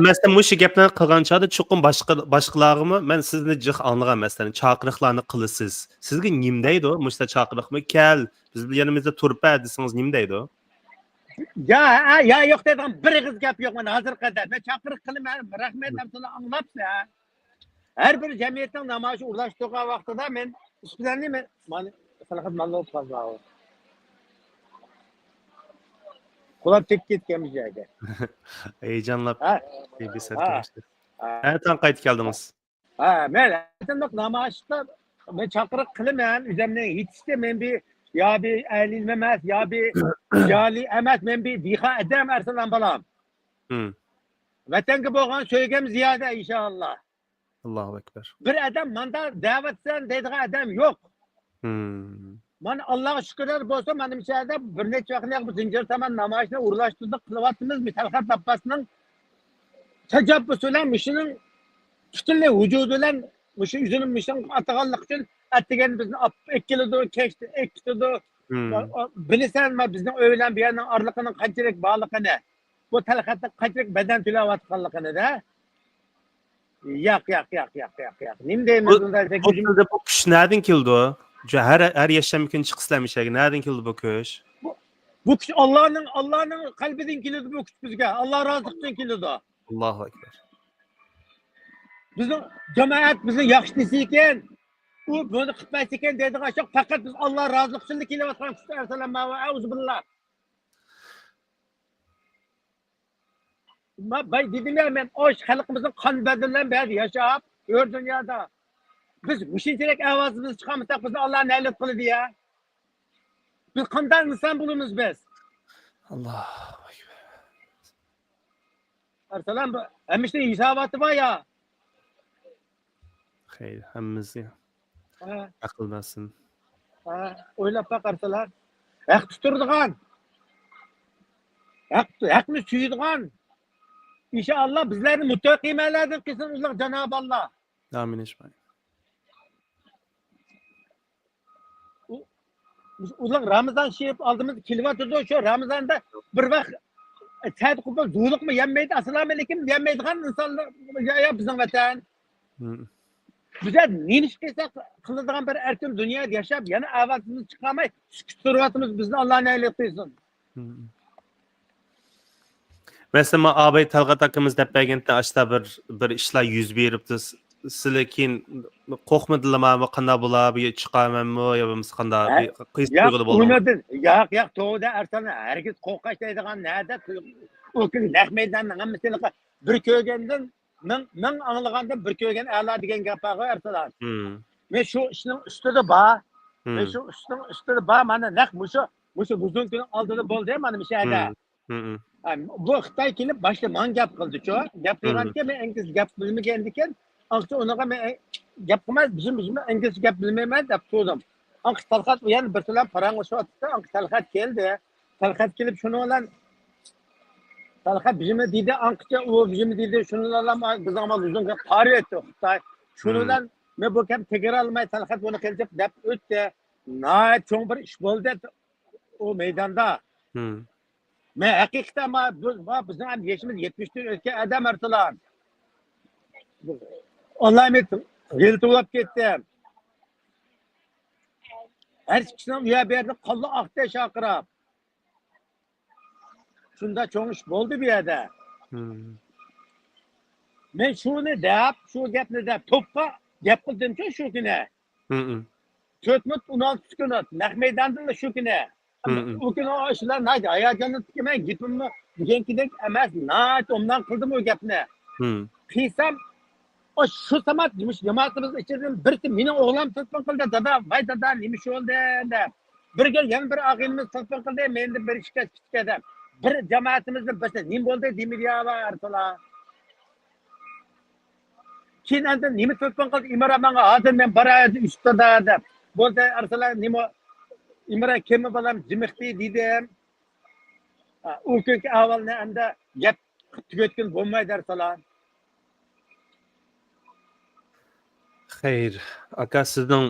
مەسىلەن، مۇشۇ گەپنى قىلغان چاغدا چوقۇم باشقا، باشقىلارغىمۇ، مەن سىزنى جىق ئاڭلىغان، مەسىلەن، چاقىرىقلارنى قىلىسىز. سىزگە نېمە دەيدۇ؟ مۇشۇنداق چاقىرىقمۇ، «كەل، بىز بىلەن يېنىمىزدا تۇرۇپ بەر» دېسىڭىز، نېمە دەيدۇ؟ يا، ھە، يا، يوق دەيدىغان بىر ئېغىز گەپ يوق مانا ھازىرغا قەدەر. مەن چاقىرىق قىلىمەن، رەھمەت، ئەرسالان، ئاڭلاپسەن. ھەر بىر جەمئىيەتنىڭ نامايىشى ئورۇنلاشتۇرغان ۋاقتىدا مەن ئىش بىلەن نېمە، مانا، خەلقىم ماللا بولۇپ قالدى. قۇلاپ تېگىپ كەتكەن بىر يەرگە. ھەيجانلاپ، ھە؟ ھە، تاڭ قايتىپ كەلدىڭىز. ھە، مەن ھەتەملىك نامايىشتا مەن چاقىرىق قىلىمەن، ئۆزۈمنى يېتىشتى، مەن بىر يا بىر ئەلىم ئەمەس، يا بىر جالى ئەمەس، مەن بىر دېھقان ئادەم، ئەرسالان بالام. ۋەتەنگە بولغان سۆيگۈم زىيادە، ئىنشائاللا. ئاللاھۇ ئەكبەر. بىر ئادەم ماندا دەۋەتسەن دەيدىغان ئادەم يوق. مانا ئاللاغا شۈكۈرلەر بولسۇن، مانا مۇشۇ يەردە بىر نەچچە ۋاقىت بۇ زىنچىۋاتىمىز، نامايىشنى ئورۇنلاشتۇردۇق، قىلىۋاتىمىز. مۇشۇ تەلغەت ئابباسنىڭ تەشەببۇسى بىلەن مۇشۇنىڭ پۈتۈنلەي ۋۇجۇدى بىلەن مۇشۇ ئۆزىنى مۇشۇنىڭ ئاتىغانلىقى ئۈچۈن ئەتىگەن بىزنى ئاپ ئەكېلىدۇ، كەچتە ئەكېتىدۇ. بىلىسەن، ما بىزنىڭ ئۆي بىلەن بۇ يەرنىڭ ئارىلىقىنىڭ قانچىلىك بارلىقىنى، بۇ تەلغەتنىڭ قانچىلىك بەدەل تۆلەۋاتقانلىقىنى-دە. ياق، ياق، ياق، ياق، ياق، ياق. نېمە دەيمىز بۇ، ئۇنداق دېسەك، بۇ تىلدا بۇ كۈچ نەدىن كېلىدۇ؟ جۇ-، ھەر، ھەر يەكشەنبە كۈنى چىقىسىلەر مۇشۇ يەرگە. نەدىن كېلىدۇ بۇ كۈچ؟ بۇ، بۇ كۈچ ئاللانىڭ، ئاللانىڭ قەلبىدىن كېلىدۇ بۇ كۈچ بىزگە. ئاللا رازىلىقتىن كېلىدۇ. ئاللاھۇ ئەكبەر. بىزنىڭ جامائەت بىزنى ياخشى دېسىكەن، ئۇ بۇنى قىلىپ بەرسىكەن دەيدىغان ئىش يوق. پەقەت بىز ئاللا رازىلىقى ئۈچۈن كېلىۋاتقان كۈچ، ئەرسالان، ماۋۇ، ئەئۇزۇبىللا. ما-، باي دېدىم يا مەن، ئاش خەلقىمىزنىڭ قان بەدىنى بىلەن بەدە ياشاپ، ھۆر دۇنيادا. بىز مۇشۇنچىلىك ئاۋازىمىزنى چىقارمىساق، بىزنى ئاللا نەلەت قىلىدۇ يا. بىز قانداق ئىنسان بولىمىز بىز؟ ئاللاھۇ ئەكبەر. ئەرسالان، بۇ ھەممە ئىشنىڭ ھېساباتى بار يا. خەير، ھەممىمىزگە ھە. ئەقىل بەرسۇن. ھە، ئويلاپ باق، ئەرسالان. ھەق تۇتۇرىدىغان، ھەق، ھەقنى سۆيىدىغان، ئىنشائاللا، بىزلەرنى مۇتتەقىمەنلەردىن قىلسۇن ئۇلۇغ جانابى ئاللا. ئامىن، ئىسمائىل. ئۇ-، ئۇلۇغ رامىزان شېرىپ ئالدىمىزدا كېلىۋاتىدۇ. شۇ رامىزاندا بىر ۋاق سەھەر قوپۇپ زۇلۇقمۇ يەممەيدۇ، ئەسسالامۇئەلەيكۇم يەممەيدىغان ئىنسانلار يا، يا بىزنىڭ ۋەتەن. بىزلەر نېمە ئىش قىلساق قىلىدىغان بىر ئەركىن دۇنيادا ياشاپ، يەنە ئاۋازىمىزنى چىقارماي سۈكۈت تۇرۇۋاتىمىز. بىزنى ئاللا نەلەت قىلسۇن. مەسىلەن، ما ئاباي تالغات ئاكىمىز دەپ بەرگەنتى، ئاشتا بىر، بىر ئىشلار يۈز بېرىپتۇ. سىلەر كېيىن قورقمىدىلىما، بۇ قانداق بولا، بۇ يەرگە چىقارمەنمۇ يا بولمىسا قانداق، ھە؟ بىر قىيسىق ياق، تۇيغۇدا بولدىڭىز؟ ئۇنىدىن، ياق، ياق، توۋا، ئەرسالان، ھەرگىز قورقۇش دەيدىغان نەدە؟ ئۇ كۈنى نەق مەيداننىڭ ھەممىسىنى بىر كۆرگەندىن، مىڭ، مىڭ ئاڭلىغاندىن بىر كۆرگەن ئەلا دېگەن گەپ بارغۇ، ئەرسالان. مەن شۇ ئىشنىڭ ئۈستىدە بار. مەن شۇ ئىشنىڭ ئۈستىدە بار. مانا نەق مۇشۇ، مۇشۇ بۇزۇن كۈننىڭ ئالدىدا بولدى، مانا مۇشۇ يەردە. ھە، بۇ خىتاي كېلىپ باشتا ماڭا گەپ قىلدىچۇ. گەپ قىلغاندىكىن مەن ئىنگلىزچە گەپ بىلمىگەندىكىن، ئاڭقىچە ئۇنىڭغا مەن گەپ قىلماي، بىزمۇ، بىزمۇ ئىنگلىزچە گەپ بىلمەيمەن دەپ تۇردۇم. ئاڭقىچە تالغات ئۇ يەنە بىر تۆلەم پاراڭلىشىۋاتىدۇ. ئاڭقىچە تالغات كەلدى. تالغات كېلىپ شۇنىڭ بىلەن، تالغات بىزمۇ دېدى، ئاڭقىچە ئۇ بىزمۇ دېدى، شۇنىڭ بىلەن بىزنىڭ ئۇزۇن قارىۋەتتى خىتاي. شۇنىڭ بىلەن مەن بۇ گەپنى تەكرارلىماي، تالغات بۇنى قىلىپ دەپ ئۆتتى. ناھايىتى چوڭ بىر ئىش بولدى ئۇ مەيداندا. مەن ھەقىقەتەن ما-، بۇ-، ما-، بىزنىڭ ھەم يېشىمىز يەتمىشتىن ئۆتكەن ئادەم، ئەرسالان. ئاللا ئېمىت، غەلىتە بولۇپ كەتتىم. ھەر ئىككىسىنىڭ ئۇ يەر بۇ يەردە قانلىرى ئاقتى شارقىراپ. شۇنداق چوڭ ئىش بولدى بۇ يەردە. مەن شۇنى دەپ، شۇ گەپنى دەپ، توپقا گەپ قىلدىمچۇ شۇ كۈنى. تۆت مىنۇت، ئون ئالتە سېكۇنت نەق مەيداندىلا شۇ كۈنى. ئۇ كۈنى ئۇ ئىشلار ناھايىتى ھاياجانلىنىپ كەتكەن. مەن گېپىمنى دېگەنكىدەك ئەمەس، ناھايىتى ئوبدان قىلدىم ئۇ گەپنى. قىلسام، ئۇ شۇ سامات جۇمۇش جامائىتىمىز ئىچىدىن بىرسى مېنىڭ ئوغلۇم تېلېفون قىلدى، «دادا، ۋاي دادا، نېمە ئىش بولدى؟» دەپ. بىر كۈن يەنە بىر ئاغىنىمىز تېلېفون قىلدى، مېنىڭدىن بىر ئىش كەچ كەتكەن دەپ. بىر جامائىتىمىزدىن بىرسى، «نېمە بولدى؟» دېمىدى يا، ۋاي ئەرسالان. كېيىن ئاندىن نېمە تېلېفون قىلدى، ئىمران ماڭا، ھازىر مەن باراي، ئۈستىدە دەپ. بولدى ئەرسالان، نېمە، ئىمران كېمە بالام جىمىقتى دېدىم. ئۇ كۈنكى ئەھۋالنى ئەمدى گەپ تۈگەتكىلى بولمايدۇ ئەرسالان. خەير، ئاكا، سىزنىڭ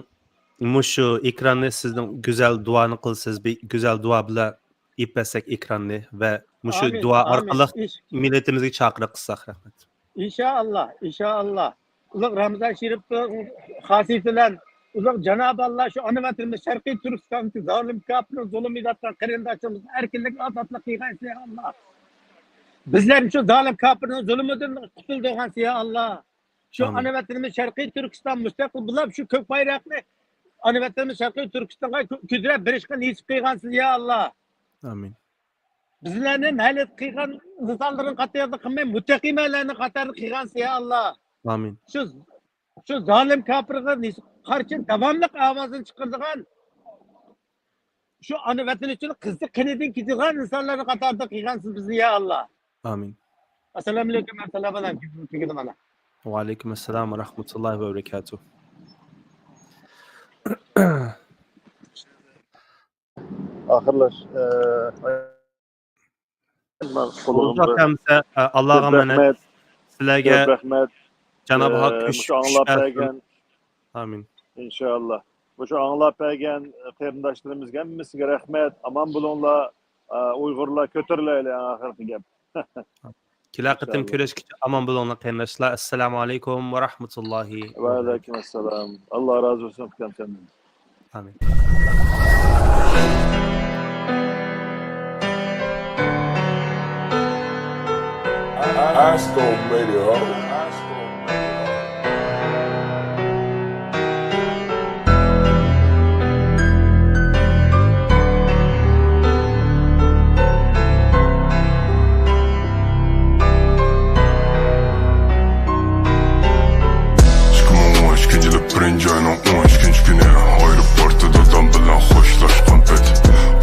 مۇشۇ ئېكراننى سىزنىڭ گۈزەل دۇئانى قىلسىز، بىر گۈزەل دۇئا بىلەن ئېلىپ بەرسەك ئېكراننى ۋە مۇشۇ ئامىن، دۇئا ئامىن. ئارقىلىق ئىش- مىللىتىمىزگە چاقىرىق قىلساق. رەھمەت. ئىنشائاللا، ئىنشائاللا. ئۇلۇغ رامىزان شېرىپ خاسىيىتى بىلەن ئۇلۇغ جانابى ئاللا شۇ ئانا ۋەتىنىمىز شەرقىي تۈركىستاندىكى زالىم كاپىرنىڭ زۇلۇمىدا ياتقان قېرىنداشلىرىمىزنى ئەركىنلىك، ئازادلىق قىلغايسىز يا ئاللا. بىزلەرنى شۇ زالىم كاپىرنىڭ زۇلۇمىدىن قۇتۇلدۇرغانسىز يا ئاللا. شۇ ئامىن. ئانا ۋەتىنىمىز شەرقىي تۈركىستان مۇستەقىل بولۇپ، شۇ كۆك بايراقنى ئانا ۋەتىنىمىز شەرقىي تۈركىستانغا كۆ-، كۆتۈرۈپ بېرىشقا نېسىپ قىلغانسىز يا ئاللا. ئامىن. بىزلەرنى نەلەت قىلغان ئىنسانلارنىڭ قاتارىدا قىلماي، مۇتتەقىمەنلەرنىڭ قاتارىدا قىلغانسىز يا ئاللا. ئامىن. شۇ، شۇ زالىم كاپىرغا نېسىپ قارشى داۋاملىق ئاۋازىنى چىقىرىدىغان، شۇ ئانا ۋەتىنى ئۈچۈن قىزى قېنىدىن كېتىدىغان ئىنسانلارنىڭ قاتارىدا قىلغانسىز بىزنى يا ئاللا. ئامىن. ئەسسالامۇئەلەيكۇم، ئەرسالان بالام، كىرگىن مانا. ۋەئەلەيكۇم ئەسسالام ۋە رەھمەتۇللاھى ۋە بەرىكاتۇھ. ئاخىرلاش، ئە، قولىغىمدا. ئۇزاق ئەمسە، ئە، ئاللاغا ئامانەت. كۆپ رەھمەت. سىلەرگە كۆپ رەھمەت. جانابى ھاق ئە، كۈچ، مۇشۇ كۈچ ئاڭلاپ بەرسۇن. بەرگەن، ئامىن. ئىنشائاللا. مۇشۇ ئاڭلاپ بەرگەن قېرىنداشلىرىمىزغا ھەممىسىگە رەھمەت. ئامان بولۇڭلار. ئە، ئۇيغۇرلار كۆتۈرۈلەيلى، ئەڭ ئاخىرقى گەپ. كېلەر قېتىم ئىنشائاللا. كۆرۈشكىچە ئامان بولۇڭلار، قېرىنداشلار. ئەسسالامۇ ئەلەيكۇم ۋە رەھمەتۇللاھى ۋە بەرەكاتۇھ. ۋەئەلەيكۇم ئەسسالام. ئاللا رازى بولسۇن، ئۇكام، سەندىن. ئامىن. Astro Radio. ئىككى مىڭ ئون ئىككىنچى يىلى بىرىنچى ئاينىڭ ئون ئىككىنچى كۈنى ئايروپورتتا دادام بىلەن خوشلاشقان پېتى.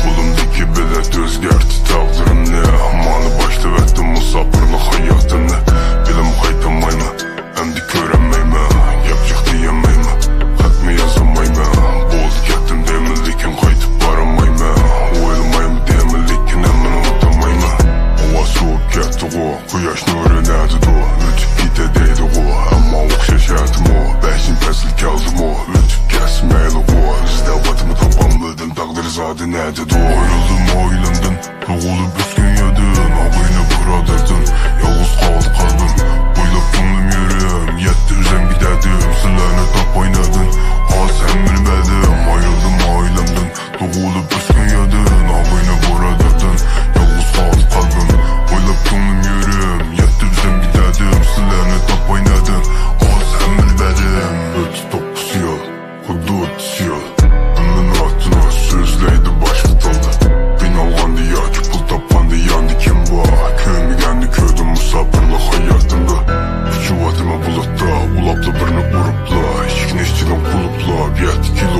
قولۇمدىكى بېلەت ئۆزگەرتتى تەقدىرىمنى. مانا باشلىۋەتتىم مۇساپىرلىق ھاياتىمنى. بىلىم قايتالمايمەن، ئەمدى كۆرەلمەيمەن. گەپ جىق دېيەلمەيمەن، خەتمۇ يازالمايمەن. بولدى كەتتىم دەيمەن، لېكىن قايتىپ بارالمايمەن. ئويلىمايمەن دەيمەن، لېكىن ھەممىنى ئۇنتالمايمەن. ھاۋا سوۋۇپ كەتتىغۇ، قۇياش نۇرى نەدىدۇ؟ ئۆتۈپ كېتە دەيدىغۇ، ئەمما ئوخشاش ھەدىمۇ؟ بەشىنچى پەسىل كەلدىمۇ؟ ئۆتۈپ كەتسە مەيلىغۇ. ئىزدەۋاتىمەن، تاپالمىدىم، تەقدىر زادى نەدىدۇ؟ ئايرىلدىم ئائىلەمدىن، تۇغۇلۇپ ئۆسكەن يەردىن، ئاباينى بۇرادەردىن. يالغۇز قالدى قەلبىم، ئويلاپ كۆڭلۈم يېرىم. يەتتى ئۆزۈمگە دەردىم، سىلەرنى تاپاي نەدىن؟ ھازىر ھەممىنى بەردىم، ئايرىلدىم ئائىلەمدىن. تۇغۇلۇپ ئۆسكەن يەردىن، ئاباينى بۇرادەردىن. يالغۇز قالدى قەلبىم، ئويلاپ كۆڭلۈم يېرىم. يەتتى ئۆزۈمگە دەردىم، سىلەرنى تاپاي نەدىن؟ ھازىر ھەممىنى بەردىم. ئۆتتى توققۇز يىل، خۇددى ئۆتتى يىل. ھەممە ناتونۇش سۆزلەيدۇ باشقا تىلدا. قىينالغاندا ياكى پۇل تاپقاندا ياندا كىم بار؟ كۆرمىگەننى كۆردۈم مۇساپىرلىق ھاياتىمدا. ئۇچۇۋاتىمەن بۇلۇتتا، ئۇلاپلا بىرنى ئۇرۇپلا. ئىشىكنى ئىچىدىن قۇلۇپلاپ، يەتتە كىلو